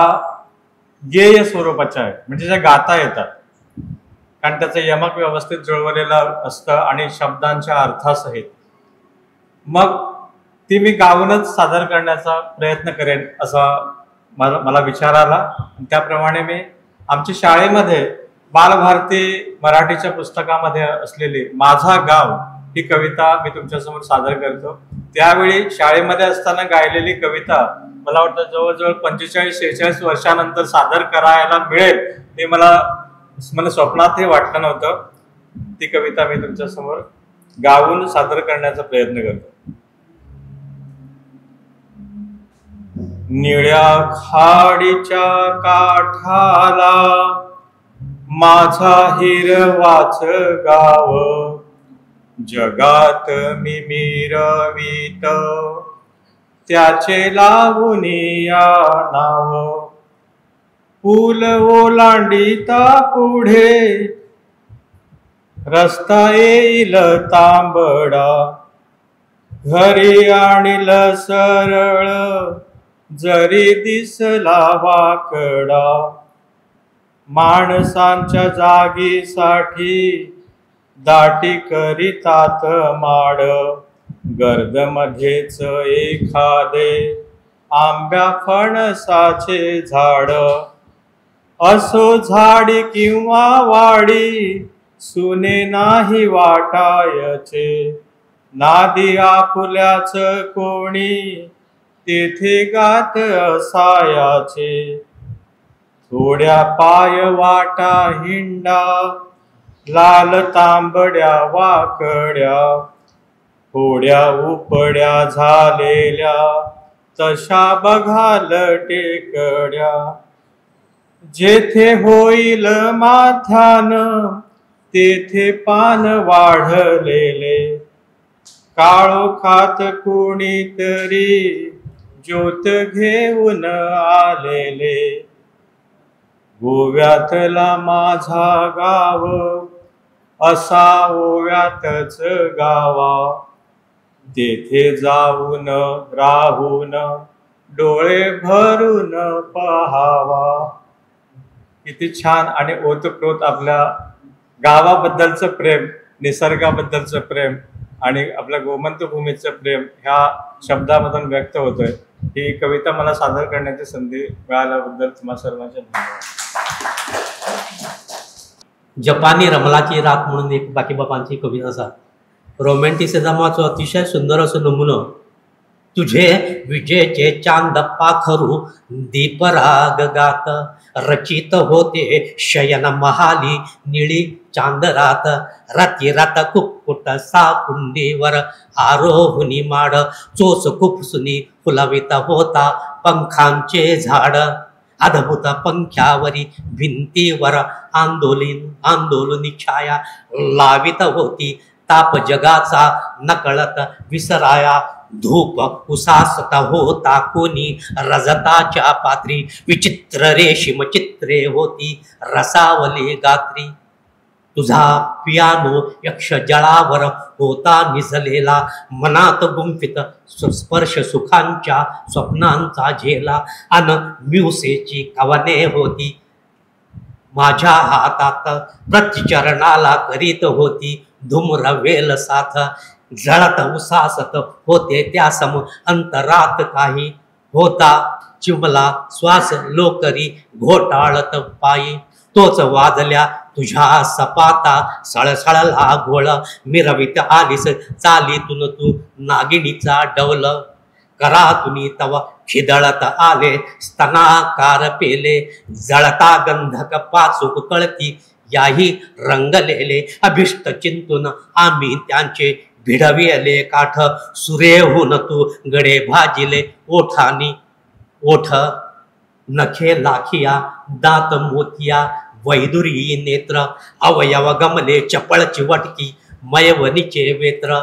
गेय स्वरूपाच्या आहेत, म्हणजे ज्या गाता येतात, कारण त्याचं यमक व्यवस्थित जुळवलेलं असतं आणि शब्दांच्या अर्थासहित। मग ती मी गाऊनच सादर करण्याचा प्रयत्न करेन असा मला विचार आला। त्याप्रमाणे मी आमच्या शाळेमध्ये बालभारती मराठीच्या पुस्तकामध्ये असलेली माझा गाव ही कविता मी तुमच्यासमोर सादर करतो। त्यावेळी शाळेमध्ये असताना गायलेली कविता मला वाटतं जवळजवळ 45-46 वर्षानंतर सादर करायला मिळेल ते मला मला स्वप्नातही वाटलं नव्हतं। ती कविता मी तुमच्यासमोर गाऊन सादर करण्याचा प्रयत्न करतो। निळ्या खाडीच्या काठाला माझा हिरवाच गाव, जगात मी मिरवीत त्याचे लावूनिया नाव, पूल ओलांडिता पुढे रस्ता येईल तांबडा, घरी आणील सरळ जरी दिसला वाकडा, माणसांच्या जागीसाठी दाटी करीतात माड, गर्दमध्येच एखादे आंब्या फणसाचे झाड, असो झाडी किंवा वाडी सुने नाही वाटायचे, नादी आपुल्याच कोणी तेथे गात असायाचे, थोड्या पाय वाटा हिंडा लाल तांबड्या वाकड्या, थोड्या उपड्या झालेल्या तशा बघाल टेकड्या, जेथे होईल माथ्यान तेथे पान वाढलेले, काळोखात कुणीतरी ज्योत घेऊन आलेले, गोव्यातला माझा गाव असा ओव्यातच गावा, तेथे जाऊन राहून डोळे भरून पहावा। किती छान आणि ओतप्रोत आपल्या गावाबद्दलचं प्रेम, निसर्गाबद्दलचं प्रेम आणि आपल्या गोमंत भूमीचं प्रेम ह्या शब्दामधून व्यक्त होतोय। ही कविता मला सादर करण्याची संधी मिळाल्याबद्दल तुम्हा सर्वांचे धन्यवाद। जपानी रमलाची रात म्हणून एक बाकीबाबांची कविता आसा। रोमॅन्टिसिझमाचो अतिशय सुंदर असो नमुनो। तुझे विजेचे चांद पाखरू दीपराग गात, रचित होते शयन महाली निळी चांदरात, राती रात कुक्कुट साकुंडीवर आरोहुनी माड, चोच खुपसुनी फुलवित होता पंखांचे झाड, अद्भुत पंख्यावरी भिंतीवर आंदोलनी छाया लावित होती, ताप जगाचा नकळत विसराया, धूप उसासता होता कोणी रजताच्या पात्री, विचित्र रेशीम चित्रे होती रसावली गात्री, तुझा पियानो यक्ष जळावर होता निजलेला, मनात गुंफित स्पर्श सुखांच्या स्वप्नांचा झेला, अन म्युसेची कवने होती माझ्या हातात, प्रतिचरणाला करीत होती धूम्रवेल साथ, जळत उसासत होते त्या सम अंतरात काही होता चिमला श्वास लोकरी घोटाळत पायी, तोच वाजल्या तुझ्या सपाता सळसळला घोळ, मिरवित आलीस चालीतून तू नागिणीचा डौल, करातुनी तव खिदळत आले स्तनाकार पेले, जळता गंधक पाचूक कळती याही रंगलेले, अभिष्ट चिंतून आम्ही त्यांचे भिडविले काठ, सुरेहून तू गडे भाजिले ओठानी ओठ, नखे लाखिया दात मोतिया वैदुरी नेत्र, अवयव गमले चपळ चिवटकी मयवनीचे वेत्र,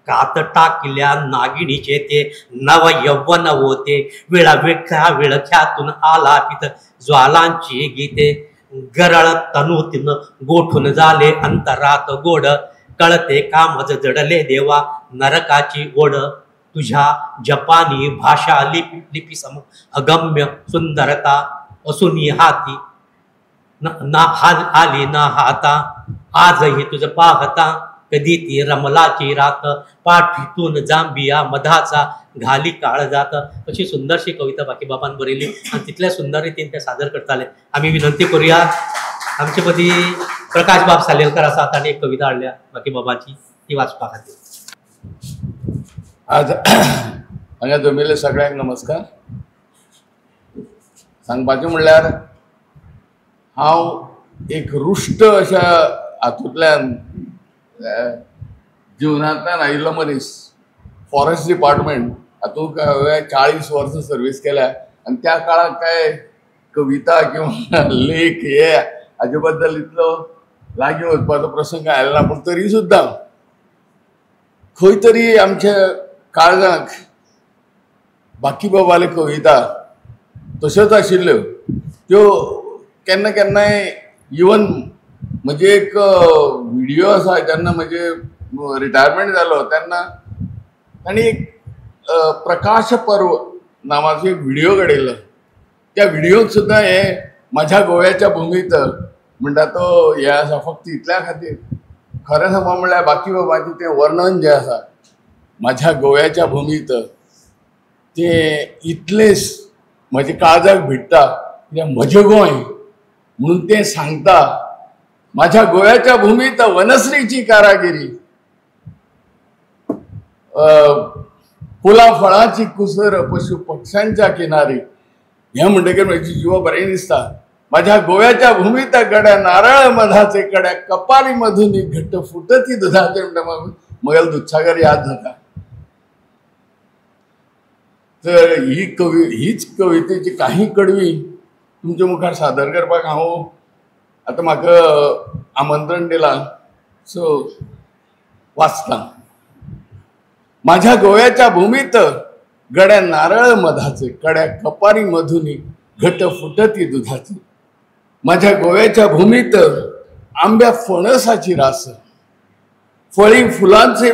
कात टाकल्या नागिणीचे ते नव यौवन होते, विळा विळख्या विळख्यातून आलापित ज्वालांची गीते, गरळ तनुतीन गोठून झाले अंतरात गोड, कळते कामज जडले देवा नरकाची ओढ, तुझ्या जपानी भाषा लिपी सम अगम्य सुंदरता, असूनी हाती ना आली ना हाता, आजही तुझ पाहता कधी ती रमलाची रात, पाठीतून जांबिया मधाचा घाली काळ जात। अशी सुंदरशी कविता बाकीबाबान बरयली आनी तितल्या सुंदर रितीन ते सादर करताले। आमी विनंती करूया आमचे मदीं प्रकाश बाब सालेलकर आसा, तांणी एक कविता हाडल्या बाकीबाबाची, ती वाचपा खातीर। आज हांगा जमिल्ले सगळ्यांक नमस्कार। सांगपाचें म्हणल्यार हांव एक रुश्ट अशा हातूंतल्यान जिवनांतल्यान आयिल्लो मनीस। फॉरेस्ट डिपार्टमेंट हातूंत हांवें 40 वर्सां सर्वीस केल्या आनी त्या काळाक काय कविता किंवा लेख हे हाजे बद्दल इतलो लागीं वचपाचो प्रसंग आयलो ना, पूण तरी सुद्दां खंय तरी आमच्या काळजाक बाकीबाबाले कविता तश्योच आशिल्ल्यो त्यो केन्ना केन्नाय इवन म्हजे एक व्हिडियो आसा जेन्ना म्हजे रिटायरमेंट जालो तेन्ना तांणी एक प्रकाश पर्व नांवाचो एक व्हिडियो घडयलो। त्या व्हिडियोक सुद्दां हे माझ्या गोव्याच्या भूमीत म्हणटा तो हे आसा। फक्त इतल्या खातीर खरें सांगपा म्हणल्यार बाकीबाबाचें तें वर्णन जें आसा माझ्या गोव्याच्या भूमीत तें इतलें म्हज्या काळजाक भिडटा कित्याक म्हजें गोंय म्हणून तें सांगता. माझ्या गोव्याच्या भूमीत वनश्रीची कारागिरी, फुलां फळांची कुसर पशु पक्ष्यांच्या किनारी. हें म्हणटकीर म्हजी जिवा बरें दिसता. माझ्या गोव्याच्या भूमीत गड्या नारळ मधाचे कड्या कपारी मधून घट्ट फुटती दुधाचे म्हणटा मगेल दुधसागर याद जाता. तर ही कवी हीच कवितेची काही कडवी तुमच्या मुखार सादर करपाक हांव आतां म्हाका आमंत्रण दिलां सो वाचता. माझ्या गोव्याच्या भूमीत गड्या नारळ मधाचे कड्या कपारी मधुनी घट फुटती दुधाचे. माझ्या गोव्याच्या भूमीत आंब्या फणसाची रास फळी फुलांचे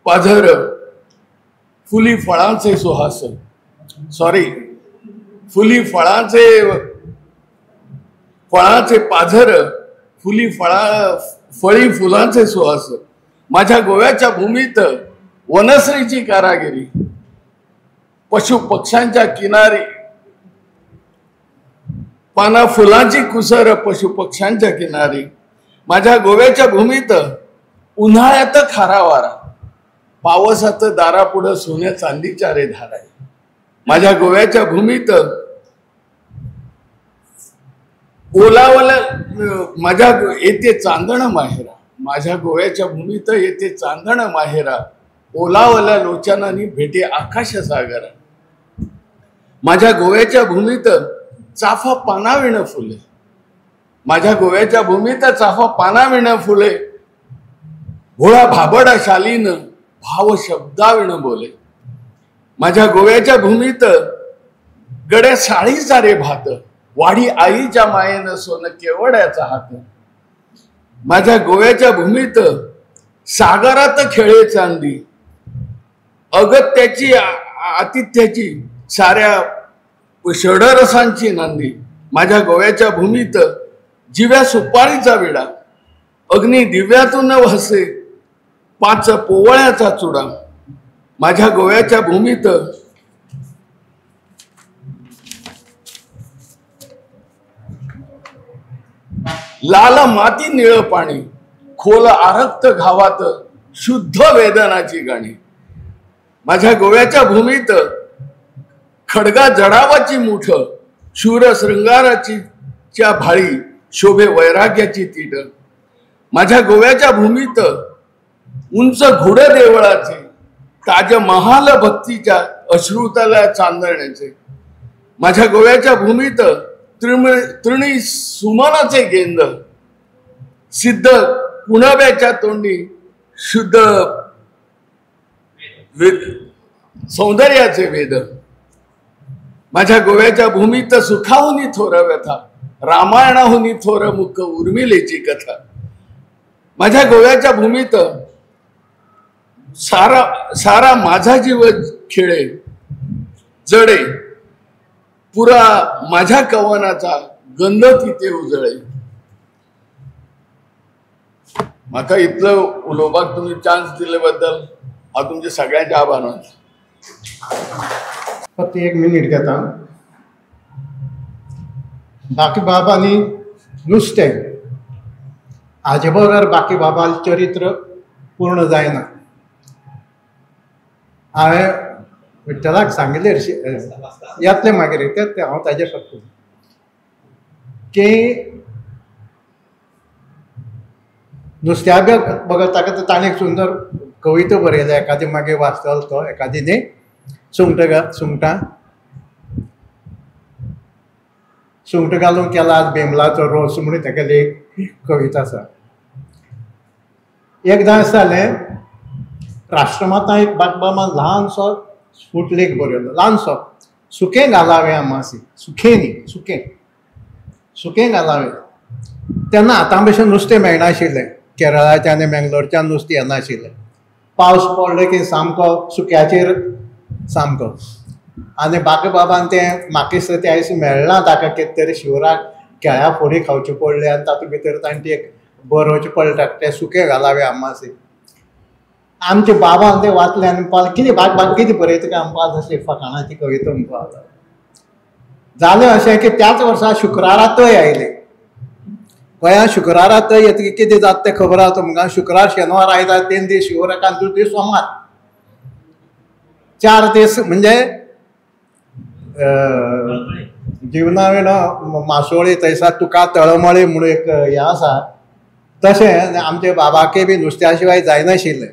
पाझर फुली फळांचे सुहास सॉरी फुली फळांचे फळांचे पाझर फुली फळा फळी फुलांचे सुहास. माझ्या गोव्याच्या भूमीत वनश्रीची कारागिरी पशु पक्ष्यांच्या किनारी पाना फुलांची कुसर पशु पक्ष्यांच्या किनारी. माझ्या गोव्याच्या भूमीत उन्हाळ्यात खारा वारा पावसात दारापुढं सोन्या चांदीच्या रे धारा. माझ्या गोव्याच्या भूमीत ओलावला माझ्या येते चांदण माहेरा. माझ्या गोव्याच्या भूमीत येते चांदण माहेरा ओलावल्या लोचनानी भेटे आकाश सागरा. माझ्या गोव्याच्या भूमीत चाफा पानाविण फुले. माझ्या गोव्याच्या भूमीत चाफा पानाविण फुले भोळा भाबडा शालीन भाव शब्दाविण बोले. माझ्या गोव्याच्या भूमीत गड्या साळीचा रे भात वाडी आईच्या मायेनं सोनं केवड्याचा हात. माझ्या गोव्याच्या भूमीत सागरात खेळे चांदी अगत्याची आतिथ्याची साऱ्या षडरसांची नांदी. माझ्या गोव्याच्या भूमीत जिव्या सुपारीचा विडा अग्नी दिव्यातून वासे पाच पोवळ्याचा चुडा. माझ्या गोव्याच्या भूमीत लाल माती निळ पाणी खोल आरक्त घावात शुद्ध वेदनाची गाणी. माझ्या गोव्याच्या भूमीत खडगा जडावाची मुठ शूर शृंगाराची च्या भाळी शोभे वैराग्याची तीट. माझ्या गोव्याच्या भूमीत उंच घुड देवळाचे ताज महाल भक्तीच्या अश्रुतल्या चांदण्याचे. माझ्या गोव्याच्या भूमीत तृणी सुमनाचे गेंद सिद्ध कुणब्याच्या तोंडी शुद्ध सौंदर्याचे वेद. माझ्या गोव्याच्या भूमीत सुखाहुनी थोर व्यथा रामायणाहुनी थोर मुख उर्मिलेची कथा. माझ्या गोव्याच्या भूमीत सारा सारा माझा जीव खेळे जडे पुरा माझ्या कवनाचा गंध तिथे उजळे. म्हाका इतलो उलोवपाक तुमी चान्स दिले बद्दल हांव तुमचे सगळ्यांचे आभार मानता. फक्त एक मिनीट घेता. बाकीबाबांनी नुस्तें हाजे बगर बाकीबाबालें चरित्र पूर्ण जायना. हांवें विठ्ठलाक सांगिल्लें येतलें मागीर तें हांव ताजेर शकता की नुस्त्या बगर ताका ताणें एक सुंदर कविता बरयल्या एकादी मागीर वाचतलो तो एकादी न्ही सुंगटां सुंगटां सुंगटां घालून केला आज बेमलाचो रोस म्हणून तागेली एक कविता आसा. एकदां अशें जालें राष्ट्रमाता एक बाकीबाबान ल्हानसो स्फुटलेख बरयलो ल्हानसो सुकें घालावें आमासी सुकें न्ही सुकें सुकें घालावें. तेन्ना आतां भशेन नुस्तें मेळनाशिल्लें केरळाच्यान आनी मेंगलोरच्यान नुस्तें येनाशिल्लें. पावस पडलो की सामको सुक्याचेर सामको आनी बाकीबाबान तें म्हाका दिसता तें आयज मेळना ताका कितें तरी शिवराक केळ्या फोडी खावच्यो पडल्यो आनी तातूंत भितर ताणें ती एक बरोवचें पडलें तें सुकें घालावें आमासी. आमचे बाबान ते वाचले आनी म्हणपाक कितें बाग कितें बरयता काय म्हणपाक तसली फकाणाची कविता म्हणपाक लागलो. जालें अशें की त्याच वर्सा शुक्रारा तय आयले. गोंयांत शुक्रारा तय येतकीर कितें जाता तें खबर आसा तुमकां. शुक्रार शेनवार आयतार 3 दीस शिवराक आनी दुसरे दीस सोमार, 4 दीस म्हणजे जिवना विणो मासोळी थंयसर तुका तळमळी म्हणून एक हें आसा, तशें आमचे बाबाकय बी नुस्त्या शिवाय जायनाशिल्लें.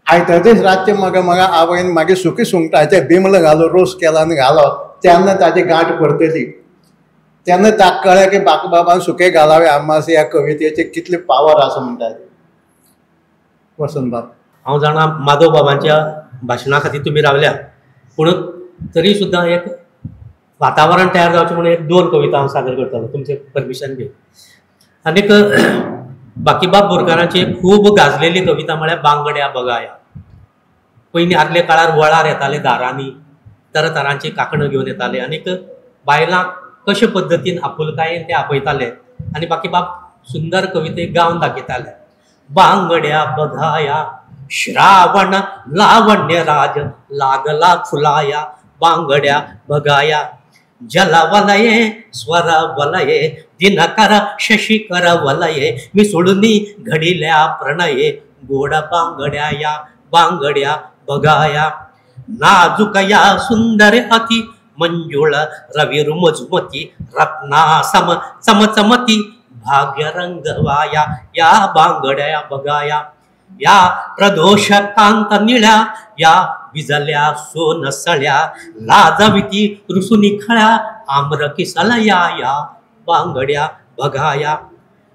आयतार दीस रातचें म्हाका म्हाका आवयन मागीर सुकी सुंगटाचें बिमल घालो रोस केलो आनी घालो तेन्ना ताजी गांठ परतली. तेन्ना ताका कळ्ळें की बाकीबाबान सुकें घालावे आमास ह्या कवितेची कितली पावर आसा म्हणटा ती. वसंतबाब, हांव जाणा माधव बाबांच्या भाशणा खातीर तुमी रावल्या, पूण तरी सुद्दां एक वातावरण तयार जावचें म्हणून एक 2 कविता हांव सादर करतलो तुमचें परमिशन घेवन. आनीक बाकीबाब बोरकारांची खूब गाजलेली कविता म्हळ्यार बांगड्या बगाया. पयलीं आदल्या काळार वळार येताले दारांनी तरातरांची कांकणां घेवन येताले आनीक बायलांक कशे पद्दतीन आपुलकायेन ते आपयताले आनी बाकीबाब सुंदर कविते गावन दाखयताले. बांगड्या बघाया श्रावण लावण्य राज लागला फुलाया बांगड्या बघाया जलवलये स्वर वलये दिनकर शशिकर वलये मिसळूनी घडिल्या प्रणये गोड बांगड्या या बांगड्या बघाया नाजूक या सुंदर अति मंजुळ रवी रुमझुमती रत्ना सम चमचमती भाग्य रंगवाया या बांगड्या बघाया या प्रदोष कांत निळ्या या विजल्या सोनसळ्या लाजविती रुसुनी खळ्या आम्र किसलया या बांगड्या बघाया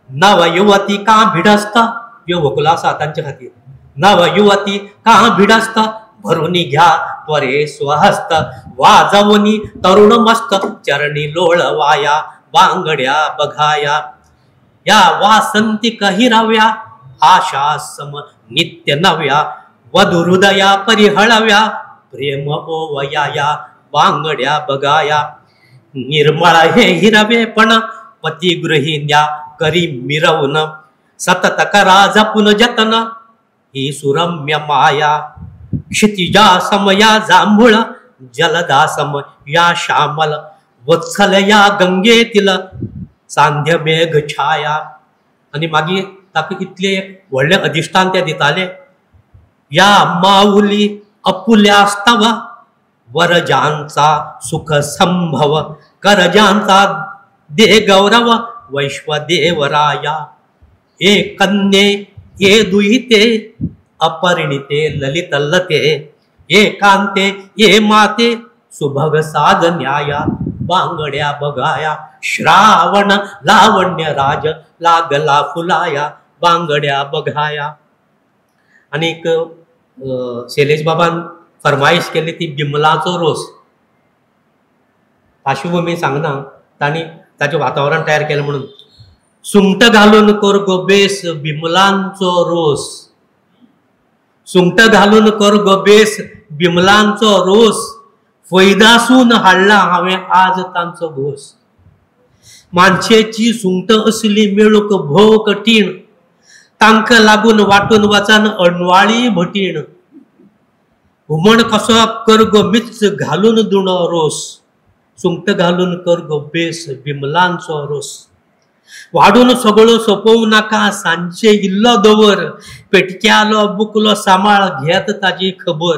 नवयुवती का भिडस्त ह्यो व्हंकलो आसा तांचे खातीर. नवयुवती का भिडस्त भरुनी घ्या त्वरे स्वहस्त वाजवनी तरुण मस्त चरणी लोळवाया बांगड्या बघाया या वासंतिक हिरव्या आशा सम नित्य नव्या वधू हृदया परिहळव्या प्रेम ओवया या बांगड्या बघाया निर्मळ हे हिरवे पण पतिगृहिण्या करी मिरवून सतत करा जपून जतन ही सुरम्य माया क्षितिजा समया जांभूळ जलदा सम या श्यामल वत्सल या गंगेतील सांध्य मेघ छाया. आनी मागीर ताका इतलें एक व्हडलें अधिश्ठान ते दिताले. या माऊली अपुल्यास्तव वरजांचा सुख संभव करजांचा दे गौरव वैश्वदेवराया ए कन्ये ये दुहिते अपरिणिते ललित लते ये कांते ये माते सुभग साधन्याया बांगड्या बघाया श्रावण लावण्य राज लागला फुलाया बांगड्या बघाया. आनीक शैलेश बाबान फरमाईश केली ती बिमलाचो रोस. पार्श्वभूमी सांगना, तांणी ताचें वातावरण तयार केलें म्हणून. सुंगट घालून कर गो बेस बिमलांचो रोस, सुंगट घालून कर गो बेस बिमलांचो रोस, फैदासून हाडला हांवें आज तांचो घोस. मानशेची सुंगट असली मेळूंक भोव कठीण, तांकां लागून वांटून वचन अणवाळी भटीण. हुमण कसो कर गो मिर्च घालून दुणो रोस, सुंगट घालून कर गो बेस बिमलांचो रोस. वाडून सगळो सोंपोवं नाका सांजचे इल्लो दवर, पेटक्यालो बुकलो सांबाळ घेत ताजी खबर.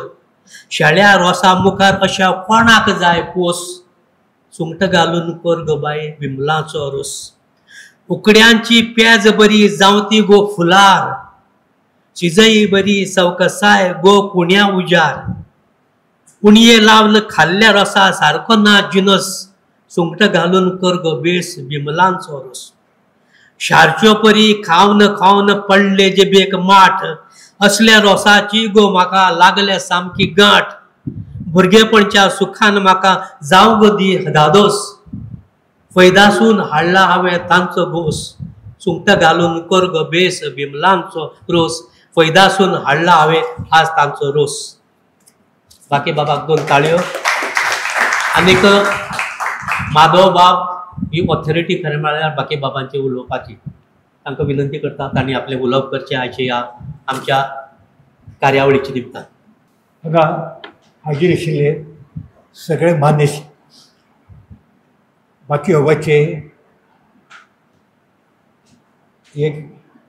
शेळ्या रोसा मुखार अशा कोणाक जाय पोस, सुंगट घालून कर गो बाये बिमलांचो रोस. उकड्यांची पेज बरी जावं ती गो फुलार, शिजय बरी सवकसाय गो कुण्या उजार. उणये लावन खाल्ल्या रोसा सारको ना जिनस, सुंगट घालून कर गो बेस बिमलांचो रोस. शारच्यो परी खावन खावन पडले जिबेक माठ, असल्या रोसाची गो म्हाका लागल्या सामकी गांठ. भुरगेपणच्या सुखान म्हाका जावं गो दी धादोस, फैदासून हाडला हांवें तांचो घोस. सुंगट घालून कर गो बेस बिमलांचो रोस, फैदासून हाडला हांवें आज तांचो रोस. बाकी बाबाक दोन ताळयो. आनीक माधव बाब ही ऑथॉरिटी खरें म्हळ्यार बाकीबाबांची उलोवपाची. तांकां विनंती करता तांणी आपलें उलोवप करचें आयचे ह्या आमच्या कार्यावळीच्या निमतान. हांगा हाजीर आशिल्ले सगळे मानेस्त, बाकीबाबाचे एक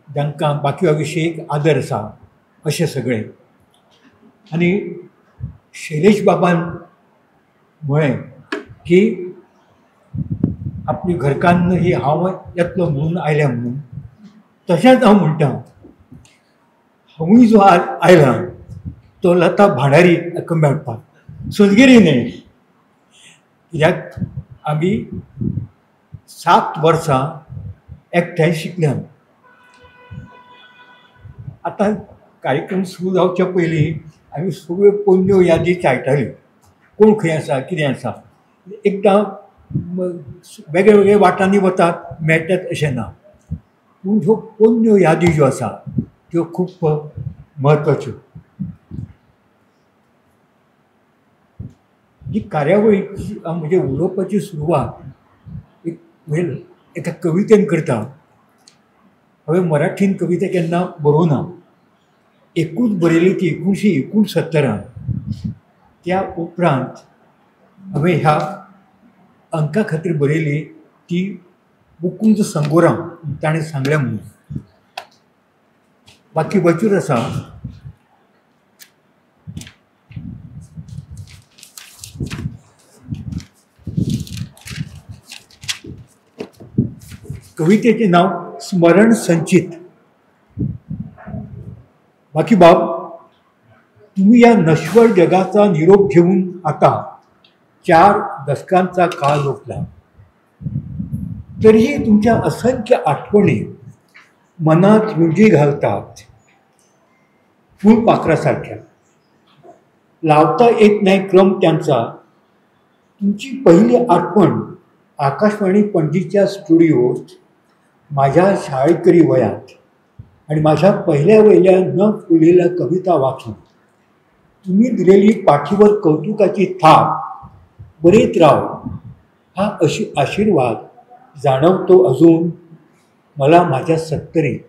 जांकां बाकीबाबा विशीं एक आदर आसा अशे सगळे, आनी शैलेश बाबान म्हळें की आपली घरकान्न ही हांव येतलो म्हणून आयल्या म्हणून, तशेंच हांव म्हणटा हांवूय जो आयला तो लता भांडारी हाका मेळपाक, सोजगिरी न्हय, कित्याक आमी 7 वर्सां एकठांय शिकल्यात. आतां कार्यक्रम सुरू जावच्या पयलीं आमी सगळ्यो पोन्न्यो यादी चाळटाल्यो, कोण खंय आसा कितें आसा. एकदां वेगळे वेगळे वाटांनी वतात मेळटात अशें ना, पूण ह्यो पोन्न्यो यादी ज्यो आसा त्यो खूब म्हत्वाच्यो. ही कार्यावळीची म्हणजे उलोवपाची सुरवात एक म्हणजे एका कवितेन करता. हांवें मराठीन कविता केन्ना बरोवना, एकूच बरयली ती 1969. त्या उपरांत हांवें ह्या अंका खातीर बरयली ती मुकुंद संगोराम ताणें सांगल्या म्हणून. बाकीबाचूर आसा. कवितेचें नांव स्मरण संचित. बाकीबाब, तुम्ही या नश्वर जगाचा निरोप घेऊन आता 4 दशकांचा काळ लोटला, तरीही तुमच्या असंख्य आठवणी मनात रुंजी घालतात फुलपाखरासारख्या. लावता येत नाही क्रम त्यांचा. तुमची पहिली आठवण आकाशवाणी पणजीच्या स्टुडिओत माझ्या शाळेकरी वयात आणि माझ्या पहिल्या वहिल्या न फुललेल्या कविता वाचून तुम्ही दिलेली पाठीवर कौतुकाची थाप, बरेच राव हा अशी आशीर्वाद जाणवतो अजून मला माझ्या 70त.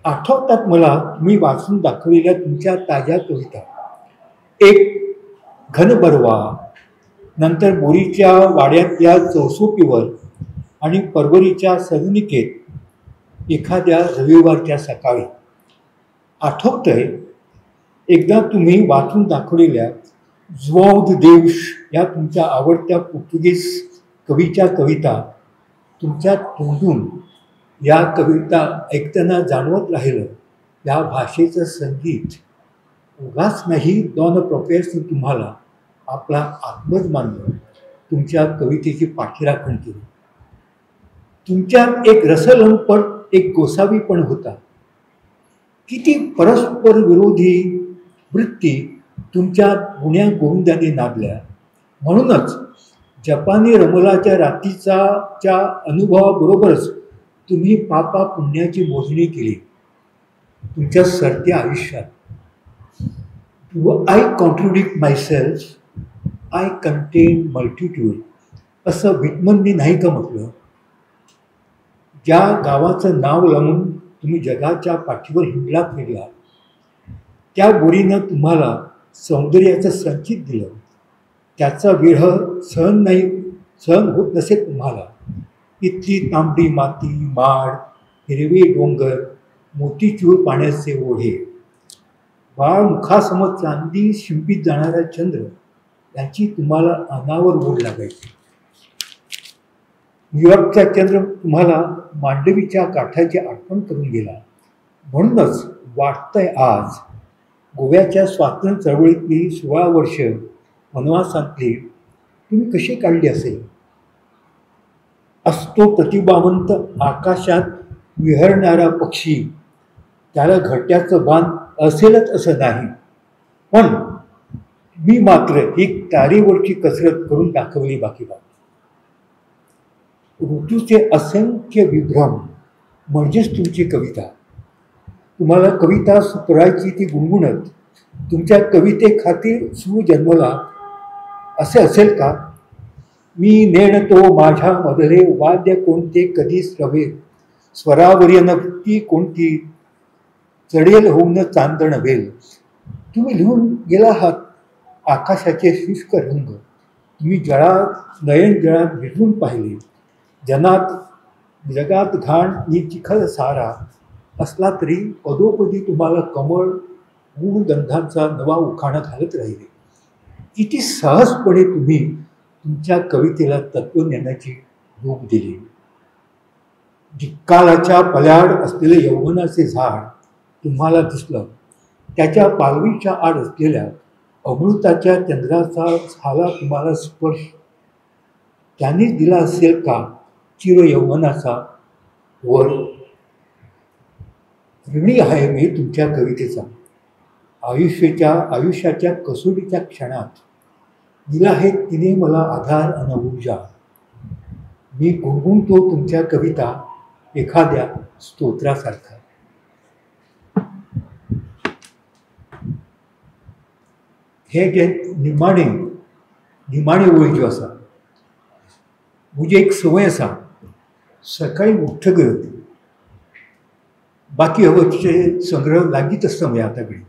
आठवतात मला तुम्ही वाचून दाखवलेल्या तुमच्या ताज्या कविता. एक घनबरवा, नंतर बोरीच्या वाड्यातल्या चौसोपीवर आणि परवरीच्या सदनिकेत एखाद्या रविवारच्या सकाळी. आठवतंय एकदा तुम्ही वाचून दाखवलेल्या जुआव देउश या तुमच्या आवडत्या पोर्तुगीज कवीच्या कविता तुमच्या तोंडून या कविता ऐकताना जाणवत राहिलं या भाषेचं संगीत. उगाच नाही डॉन प्रोफेसने तुम्हाला आपला आत्मज मानलं, तुमच्या कवितेची पाठीराखण केली. तुमच्यात एक रसलंपट, एक गोसावी पण होता. किती परस्पर विरोधी वृत्ती तुमच्या गुण्या गोविंदाने नादल्या. म्हणूनच जपानी रमलाच्या रात्रीच्या अनुभवाबरोबरच तुम्ही पापा पुण्याची मोजणी केली तुमच्या सरत्या आयुष्यात. I contradict myself, I contain multitude असं विटमननी नाही का म्हटलं? ज्या गावाचं नाव लावून तुम्ही जगाच्या पाठीवर हिंडला फिरला त्या बोरीनं तुम्हाला सौंदर्याचं संचित दिलं. त्याचा विरह सहन होत नसे तुम्हाला. इथली तांबडी माती, माड, हिरवे डोंगर, मोतीचूर पाण्याचे ओढे, बाळ मुखासमोर चांदी शिंपीत जाणारा चंद्र यांची तुम्हाला अनावर ओढ लागायची. न्यूयॉर्कचा चंद्र तुम्हाला मांडवीच्या काठाची आठवण करून गेला. म्हणूनच वाटतंय आज गोव्याच्या स्वातंत्र्य चळवळीतली 16 वर्ष वनवासातली तुम्ही कशी काढली असेल. असतो प्रतिभावंत आकाशात विहरणारा पक्षी, त्याला घरट्याचं भान असेलच असं नाही, पण मी मात्र एक तारेवरची कसरत करून दाखवली. बाकीबाब ऋतूचे असंख्य विभ्रम म्हणजेच तुमची कविता. तुम्हाला कविता सुचरायची ती गुणगुणत तुमच्या कवितेखातीर सूर जन्मला असे असेल का? मी नेणतो माझ्या मधले वाद्य कोणते कधी स्रवेल, स्वरावरी ती कोणती चढेल होऊन चांदण वेल. तुम्ही लिहून गेला आहात आकाशाचे शुष्क रंग, तुम्ही जळात नयन जळात भिजून पाहिले, जनात जगात घाण नि चिखल सारा असला तरी पदोपदी तुम्हाला कमळ गुणगंधांचा नवा उखाणा घालत राहिले. किती सहजपणे तुम्ही तुमच्या कवितेला तत्त्वज्ञानाची रूप दिली. धिक्काराच्या पल्याड असलेले यौवनाचे झाड तुम्हाला दिसलं, त्याच्या पालवीच्या आड असलेल्या अमृताच्या चंद्राचा झाला तुम्हाला स्पर्श, त्यांनीच दिला असेल का चिरयौवनाचा वर. ऋणी आहे मी तुमच्या कवितेचा. आयुष्याच्या कसोटीच्या क्षणात दिला आहे तिने मला आधार आणि ऊर्जा. मी गुणगुणतो तुमच्या कविता एखाद्या स्तोत्रासारखा. हे जे निमाणे निमाणे वळी ज्यो आसा, म्हजी एक संवय आसा, सकाळी उठ्ठकच बाकी हवचे संग्रह लागींच आसता म्हज्या हाता कडेन,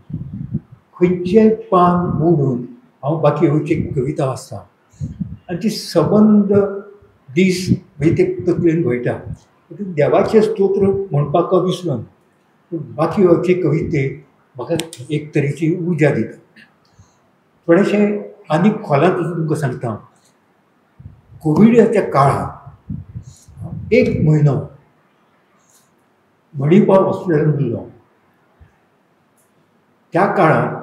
खंयचें पान मोडून हांव बाकी हवची कविता वाचता आनी ती सबंद दीस म्हणजे ते तकलेन घोळटा. देवाचें स्तोत्र म्हणपाक हांव विसरून बाकी हवचे कविते म्हाका एक तरेची उर्जा दिता. थोडेशें आनीक खोलांत वचून तुमकां सांगता, कोविडाच्या काळांत एक म्हयनो मणिपाल हॉस्पिटलांत उरलो. त्या काळांत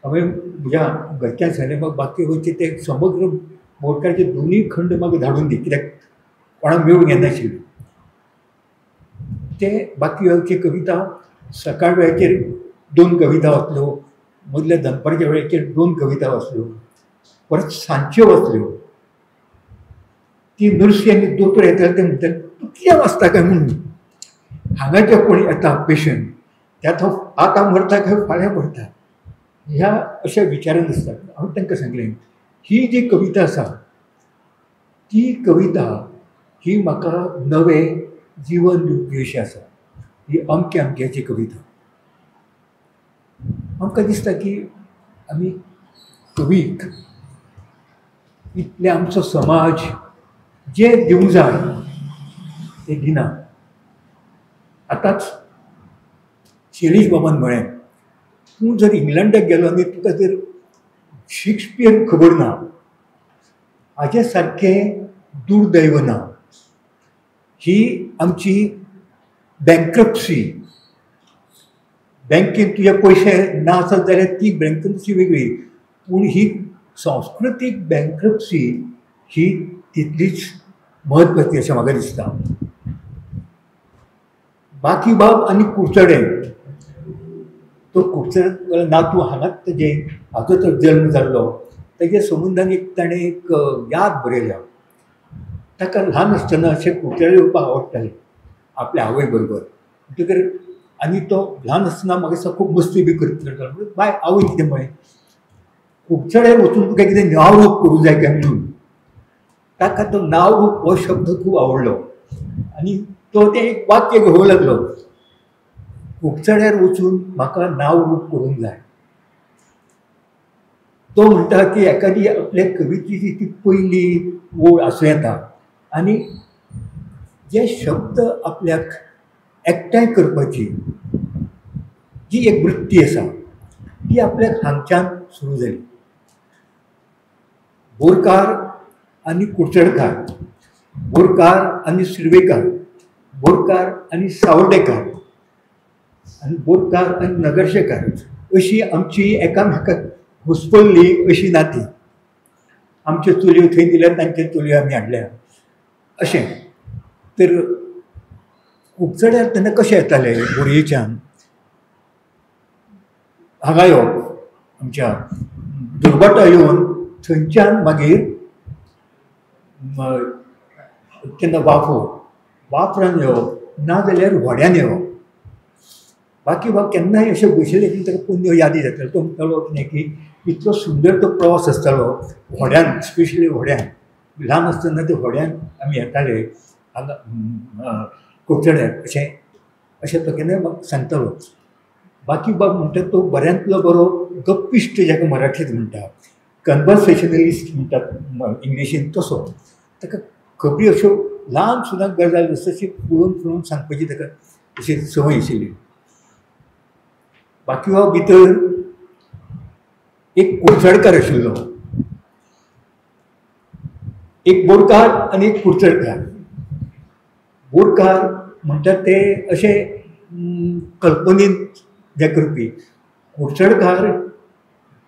हांवें म्हज्या घरच्यान सांगलें म्हाका बाकी वयचे ते समग्र बोरकाराचे दोनूय खंड म्हाका धाडून दी, कित्याक कोणाक मेळूंक येनाशिल्ले. ते बाकी वयची कविता सकाळ वेळाचेर 2 कविता वाचल्यो, मदल्या दनपारच्या वेळाचेर 2 कविता वाचल्यो, परत सांजच्यो वाचल्यो. ती नर्सी आनी दोतोर येताले ते म्हणटाले तूं कित्याक वाचता काय म्हणून, हांगा जे कोणी येता पेशंट त्यात हांव आतां मरता काय फाल्यां मरता ह्या अशा विचारान आसता. हांवें तांकां सांगलें ही जी कविता आसा ती कविता ही म्हाका नवें जिवन दिवपी अशी आसा, ही अमक्या अमक्याची कविता. आमकां दिसता की आमी कवीक इतले आमचो समाज जे दिवंक जाय ते दिना. आतांच शैलेश बाबान म्हळें, तूं जर इंग्लंडाक गेलो आनी तुका जर शेक्सपियर खबर ना, हाजे सारकें दुर्दैव ना. ही आमची बँक्रप्सी, बँकेन तुजे पयशे ना आसत जाल्यार ती बँक्रप्सी वेगळी, पूण ही सांस्कृतीक बँक्रप्सी ही तितलीच म्हत्वाची अशें म्हाका दिसता. बाकीबाब आनी कुडचडे, तो कुडचडे नातू हांगाच तेजे हाचो तो जल्म जाल्लो, तेजे संबंदान एक ताणें एक याद बरयल्या. ताका ल्हान आसतना अशें कुडचडे येवपाक आवडटालें आपल्या आवय बरोबर, म्हणटकीर आनी तो ल्हान आसतना म्हाका दिसता खूब मस्ती बी करतालो. बाय आवय कितें म्हळें, कुडचड्यार वचून तुका कितें नांवरूप करूंक जाय काय म्हणून. ताका तो नांवरूप हो शब्द खूब आवडलो आनी तो तें एक वाक्य घेवंक लागलो, कुडचड्यार वचून म्हाका नांवरूप करूंक जाय. तो म्हणटा की एखादी आपल्या कवितेची ती पयली ओळ आसूं येता आनी जे शब्द आपल्याक एकठांय करपाची जी एक वृत्ती आसा ती आपल्याक हांगच्यान सुरू जाली. बोरकार आनी कुडचडकार, बोरकार आनी सुर्वेकार, बोरकार आनी सावर्डेकार आनी बोरकार आनी नगर्शेकार अशी आमची एकामेकाक घुसपल्ली अशी नातीं. आमच्यो चलयो थंय दिल्यार तांच्यो चलयो आमी हाडल्या अशें. तर कुडचड्यार तेन्ना कशें येताले बोरयेच्यान हांगा येवप, आमच्या दुर्भाटा येवन थंयच्यान मागीर तेन्ना वाफो वापरान येवप, ना जाल्यार व्हड्यान येवप. बाकी बाब केन्नाय अशें बशिल्ले की ताका पुण्य यादी जाताल्यो. तो म्हणटालो कितें की इतलो सुंदर तो प्रवास आसतालो व्हड्यान, स्पेशली व्हड्यान. ल्हान आसतना ते व्हड्यान आमी येताले हांगा कुडचड्यार अशें अशें तो केन्नाय म्हाका सांगतालो. बाकीबाब म्हणटा तो बऱ्यांतलो बरो गप्पिश्ट जाका मराठींत म्हणटा, कन्वर्सेशनलिस्ट म्हणटात इंग्लिशीन, तसो ताका खबरी अश्यो ल्हान सुद्दां गजाल आसता अशी फुलोवन फुलोवन सांगपाची ताका अशी संवय आशिल्ली. बाकीबाब भितर एक कुडचडकार आशिल्लो, एक बोरकार आनी एक कुडचडकार. बोरकार म्हणटात ते अशे कल्पनेन हे करपी, कुडचडकार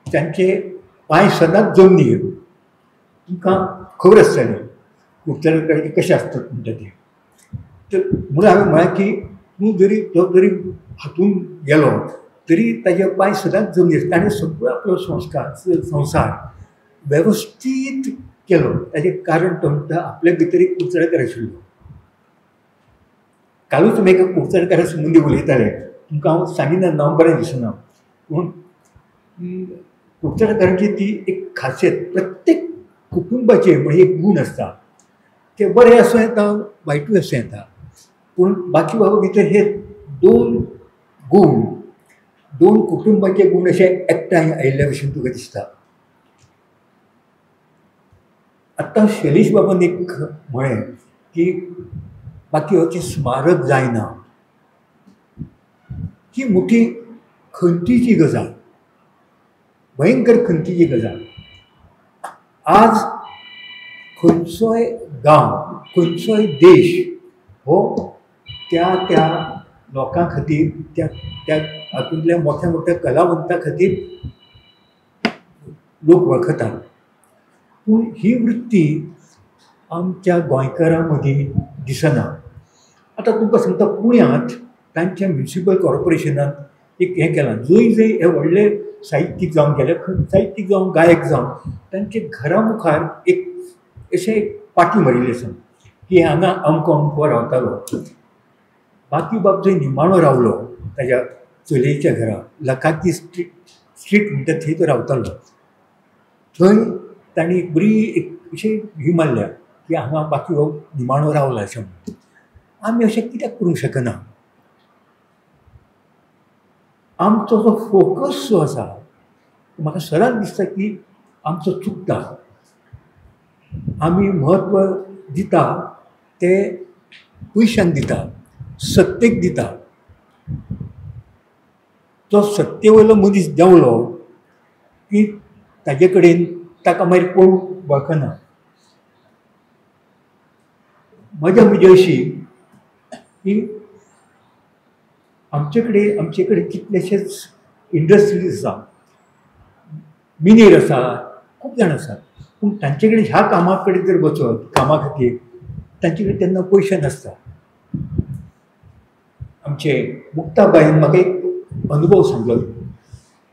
तांचे पांय सदांच जमनीर, तुमकां खबर आसतलें कुडचडकार कशें आसतात म्हणटा ते. तर म्हणून हांवें म्हळें की तूं जरी तो जरी हातून गेलो तरी ताजे पांय सदांच जमनीर. ताणें सगळो आपलो संस्कार संवसार वेवस्थीत केलो. ताजें कारण तो म्हणटा आपल्या भितर एक कुडचडकार आशिल्लो. कालूच तुमी एका कुडचडकारा संबंदी उलयताले, तुमकां हांव सांगिना, नांव बरें दिसना, पूण कुडचडकारांची ती एक खासियत, प्रत्येक कुटुंबाचे म्हणजे एक गूण आसता, ते बरें आसूं येता वायटूय आसूं येता, पूण बाकीबाबा भितर हे दोन गूण, दोन कुटुंबाचे गूण अशे एकठांय आयिल्ल्या भशेन तुका दिसता. आतां शैलेश बाबान एक म्हळें की बाकीबाबाचें स्मारक जायना, ही मोठी खंतीची गजाल, भयंकर खंतीची गजाल. आज खंयचोय गांव, खंयचोय देश हो त्या त्या लोकां खातीर, त्या त्या हातूंतल्या मोठ्या मोठ्या कलावंता खातीर लोक वळखतात. पूण ही वृत्ती आमच्या गोंयकारां मदीं दिसना. आतां तुमकां सांगता, पुण्यांत तांच्या म्युनिसिपल कॉर्पोरेशनान एक हें केलां, जंय जंय हे व्हडले साहित्यीक जावन गेले, साहित्यीक जावं गायक जावं, तांचे घरा मुखार एक अशें पाटी मारिल्ली आसा की हांगा अमको अमको रावतालो. बाकीबाब जंय निमाणो रावलो ताज्या चलयेच्या घरा, लखाती स्ट्रीट म्हणटा थंय तो रावतालो, थंय तांणी एक बरी एक अशी ही मारल्या की हांगा बाकीबाब निमाणो रावला अशें म्हणून. आमी अशें कित्याक करूंक शकना? आमचो जो फोकस जो आसा, म्हाका सदांच दिसता की आमचो चुकता. आमी म्हत्व दिता ते पयशांक दिता, सत्तेक दिता. तो सत्ते वयलो मनीस देंवलो की ताजे कडेन ताका मागीर कोण वळखना. मजा म्हणजे अशी की आमचे कडेन कितलेशेच इंडस्ट्रीज आसा, मिनेर आसा, खूब जाण आसात, पूण तांचे कडेन ह्या कामा कडेन जर वचत, कामा खातीर तांचे कडेन तेन्ना पयशे नासता. आमचे मुक्ताबायन म्हाका एक अनुभव सांगलो,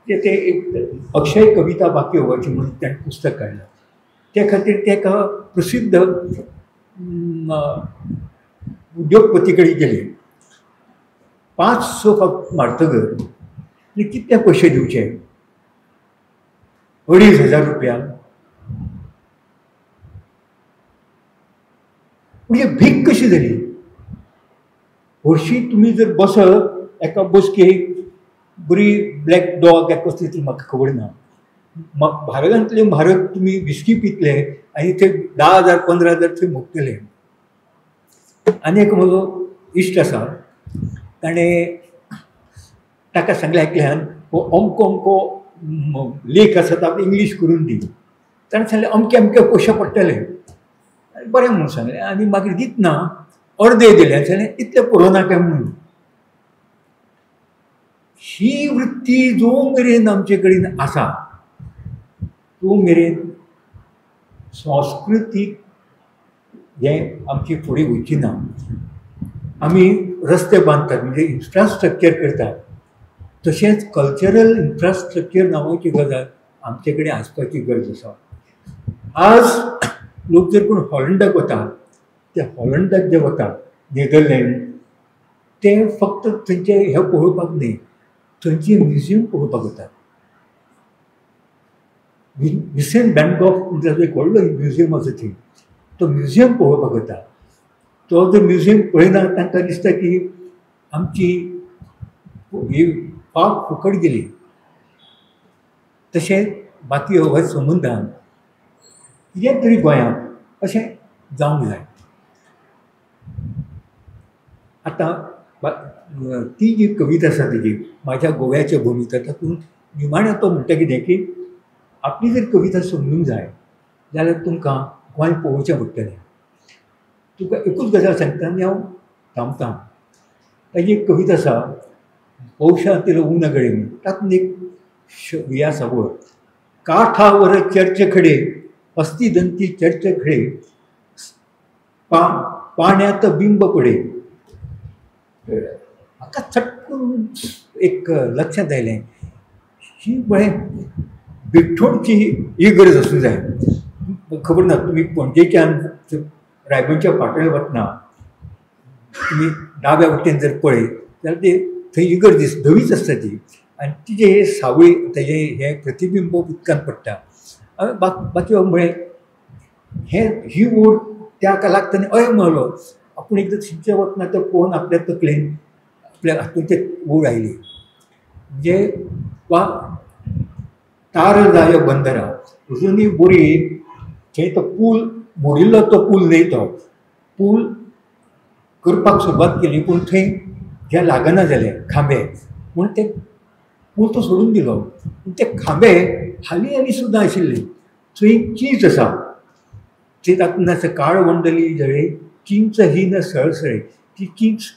ते एक अक्षय कविता बाकीबाबाची म्हणून ताणें पुस्तक काडलां. त्या खातीर ते एका प्रसिद्ध उद्योगपती कडेन गेले. 5-6 फावट मारतगर आनी कितले पयशे दिवचे, 2500 रुपया. म्हणजे भीक कशी जाली. हरशीं तुमी जर बसत एका बसकेक, बरी ब्लॅक डॉग कसली ती म्हाका खबर ना, म्हारगांतले म्हारग तुमी विस्की पितले आनी ते 10,000 15,000 थंय मोडटले. आनी एक म्हजो इश्ट आसा, ताणें ताका सांगलें एकल्यान, हो अमको अमको लेख आसा तो आपणें इंग्लीश करून दी. ताणें सांगलें अमके अमके पयशे पडटले, बरें म्हणून सांगलें. आनी मागीर दितना अर्दे दिले आनी सांगलें इतले पुरो ना काय म्हणून. ही वृत्ती जो मेरेन आमचे कडेन आसा तो मेरेन संस्कृतीक हें आमची फुडें वयची ना. आमी रस्ते बांदतात म्हणजे इन्फ्रास्ट्रक्चर करतात, तशेंच कल्चरल इन्फ्रास्ट्रक्चर नांवाची गजाल आमचे कडेन आसपाची गरज आसा. आज लोक जर कोण हॉलंडाक वता, ते हॉलंडाक जे वता, नेदरलँड, ते फक्त थंयचे हें पळोवपाक न्ही, थंयचे म्युझियम पळोवपाक वतात. विसेंट वॅन गॉग म्हणटा एक व्हडलो म्युझियम आसा थंय, तो म्युझियम पळोवपाक वता. तो जर म्युझियम पळयना तांकां दिसता की आमची ही फाव फुकट गेली. तशें बाकी हो संबंदान कितें तरी गोंयांत अशें जावंक जाय. आतां ती जी कविता आसा तेजी माझ्या गोव्याच्या भूमीत, तातूंत निमाण्या तो म्हणटा कितें की आपली जर कविता समजूंक जाय जाल्यार तुमकां गोंय पळोवचें पडटलें. तुका एकूच गजाल सांगता आनी हांव थांबता. ताजी एक कविता आसा पौशातील ऊन गळे म्हणून, तातूंत एक हें आसा वळ, काठावर चर्चखडे अस्थिदंती चर्चखडे पाण्यात बिंब पडे. म्हाका चटकून एक लक्षांत आयलें ही म्हळें बिठ्ठोणची ही गरज आसूंक जाय. खबर ना तुमी पणजेच्यान रायबंच्या पाटण वतना तुमी डाव्या वटेन जर पळयत जाल्यार ते थंय इगर्ज दीस धवीच आसता ती, आनी तिजें हे सावळी तेजें हें प्रतिबिंब उदकान पडटा. हांवें बाकी म्हळें हें ही ओड त्या लागता आनी अय म्हणलो आपूण एकदां थंयचे वतना तो पळोवन आपल्या तकलेन आपल्या हातून ते ओड आयली. म्हणजे वा तार जाय बंदरा अजुनूय बोरी थंय तो पूल मोडिल्लो, तो पूल न्हय, तो पूल करपाक सुरवात केली पूण थंय जे लागना जाले खांबे म्हूण ते पूल तो सोडून दिलो. पूण ते खांबे हाली हाली सुद्दां आशिल्ले. थंय चींच आसा, थंय तातूंत आसा काळवंडली जळे चिंच ही न सळसळे, ती चींच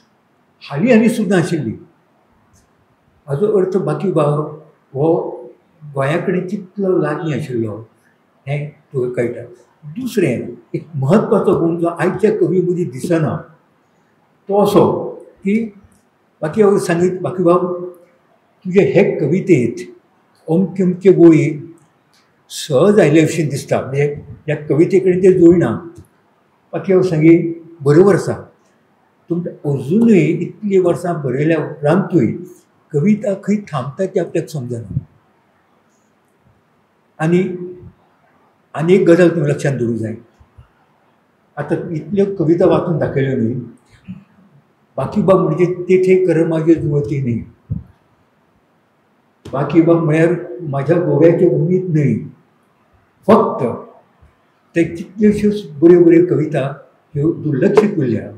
हाली हाली सुद्दां आशिल्ली. हाजो अर्थ बाकीबाब हो गोंया कडेन कितलो लागीं आशिल्लो हें तुका कळटा. दुसरें एक म्हत्वाचो गूण जो आयच्या कवी मदीं दिसना तो असो की बाकीबाब सांगीत, बाकीबाब तुजे हे कवितेंत अमके अमके वळी सहज आयिल्ले भशेन दिसता, म्हणजे ह्या कविते कडेन ते जुळना. बाकीबाब सांगी बरोबर आसा, तुमकां अजुनूय इतलीं वर्सां बरयल्या उपरांतूय कविता खंय थांबता ती आपल्याक समजना. आनी आनी एक गजाल तुमी लक्षांत दवरूंक जाय, आतां इतल्यो कविता वाचून दाखयल्यो न्ही, बाकीबाब म्हणजे तेथे कर माझे जुळती न्ही, बाकीबाब म्हळ्यार माझ्या गोव्याच्या भूमीत न्हय, फक्त ते कितल्योश्योच बऱ्यो बऱ्यो कविता ह्यो दुर्लक्षीत उरल्या.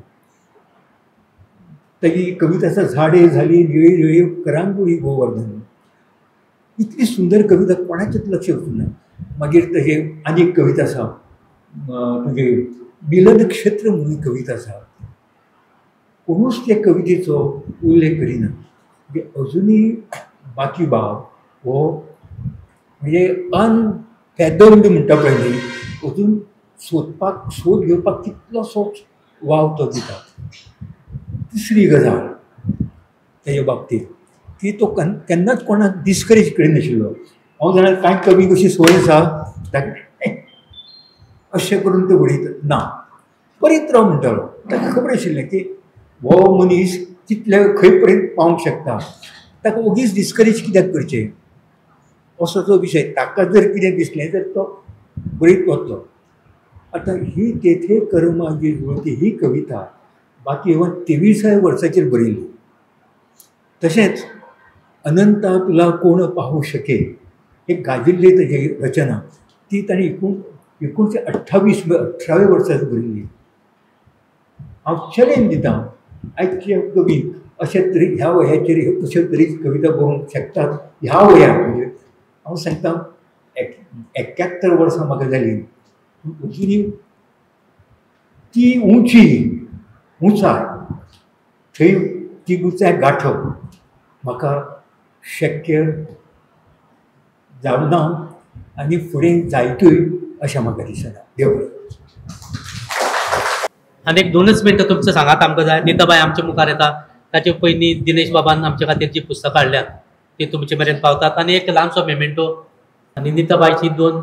ताजी कविता आसा झाडे झाली निळी निळी करांगुळी गोवर्धन, इतली सुंदर कविता कोणाचेच लक्ष वचूंक ना. मागीर तशें आनी एक कविता आसा तुजी मिलन क्षेत्र म्हणून कविता आसा, कोणूच ते कवितेचो उल्लेख करिना. म्हणजे अजुनूय बाकीबाब हो म्हणजे अनफॅदम्ड म्हणटा पळय न्ही, अजून सोदपाक सोद घेवपाक कितलोसोच वाव तो दिता. तिसरी गजाल तेजे बाबतींत की तो केन्नाच कोणाक डिस्करेज करिनाशिल्लो. हांव जाणा कांय कवी कशी संवय आसा अशें करून ते उडयतात ना, बरीत राव म्हणटालो. ताका खबर आशिल्लें की हो मनीस कितले खंय पर्यंत पावंक शकता, ताका ओगीच डिस्करेज कित्याक करचें असो जो विशय. ताका जर कितें दिसलें तर तो बरीत वतलो. आतां ही तेथे कर्मा जी जुळती ही कविता बाकीबाबान 23व्या वर्साचेर बरयली. तशेंच अनंता तुला कोण पाहू शके एक गाजिल्ली ताजी रचना ती ताणें 1928 18व्या वर्साक बरयली. हांव चॅलेंज दिता आयच्या कवीक अशे तरेन ह्या वयाचेर अशे तरेची कविता बरोवंक शकतात ह्या वयार. म्हणजे हांव सांगता 71 वर्सां म्हाका जालीं, अजुनूय ती उंची उंचाय थंय ती उंचाय गांठप म्हाका शक्य जावना आनी फुडें जायतूय अशें म्हाका दिसना. देव बरें. आनी एक 2 मिनटां तुमचें सांगात आमकां जाय. निताबाय आमच्या मुखार येता, ताचे पयलीं दिनेश बाबान आमचे खातीर जी पुस्तकां हाडल्यात ती तुमचे मेरेन पावतात आनी एक ल्हानसो मेमेंटो आनी निताबायची 2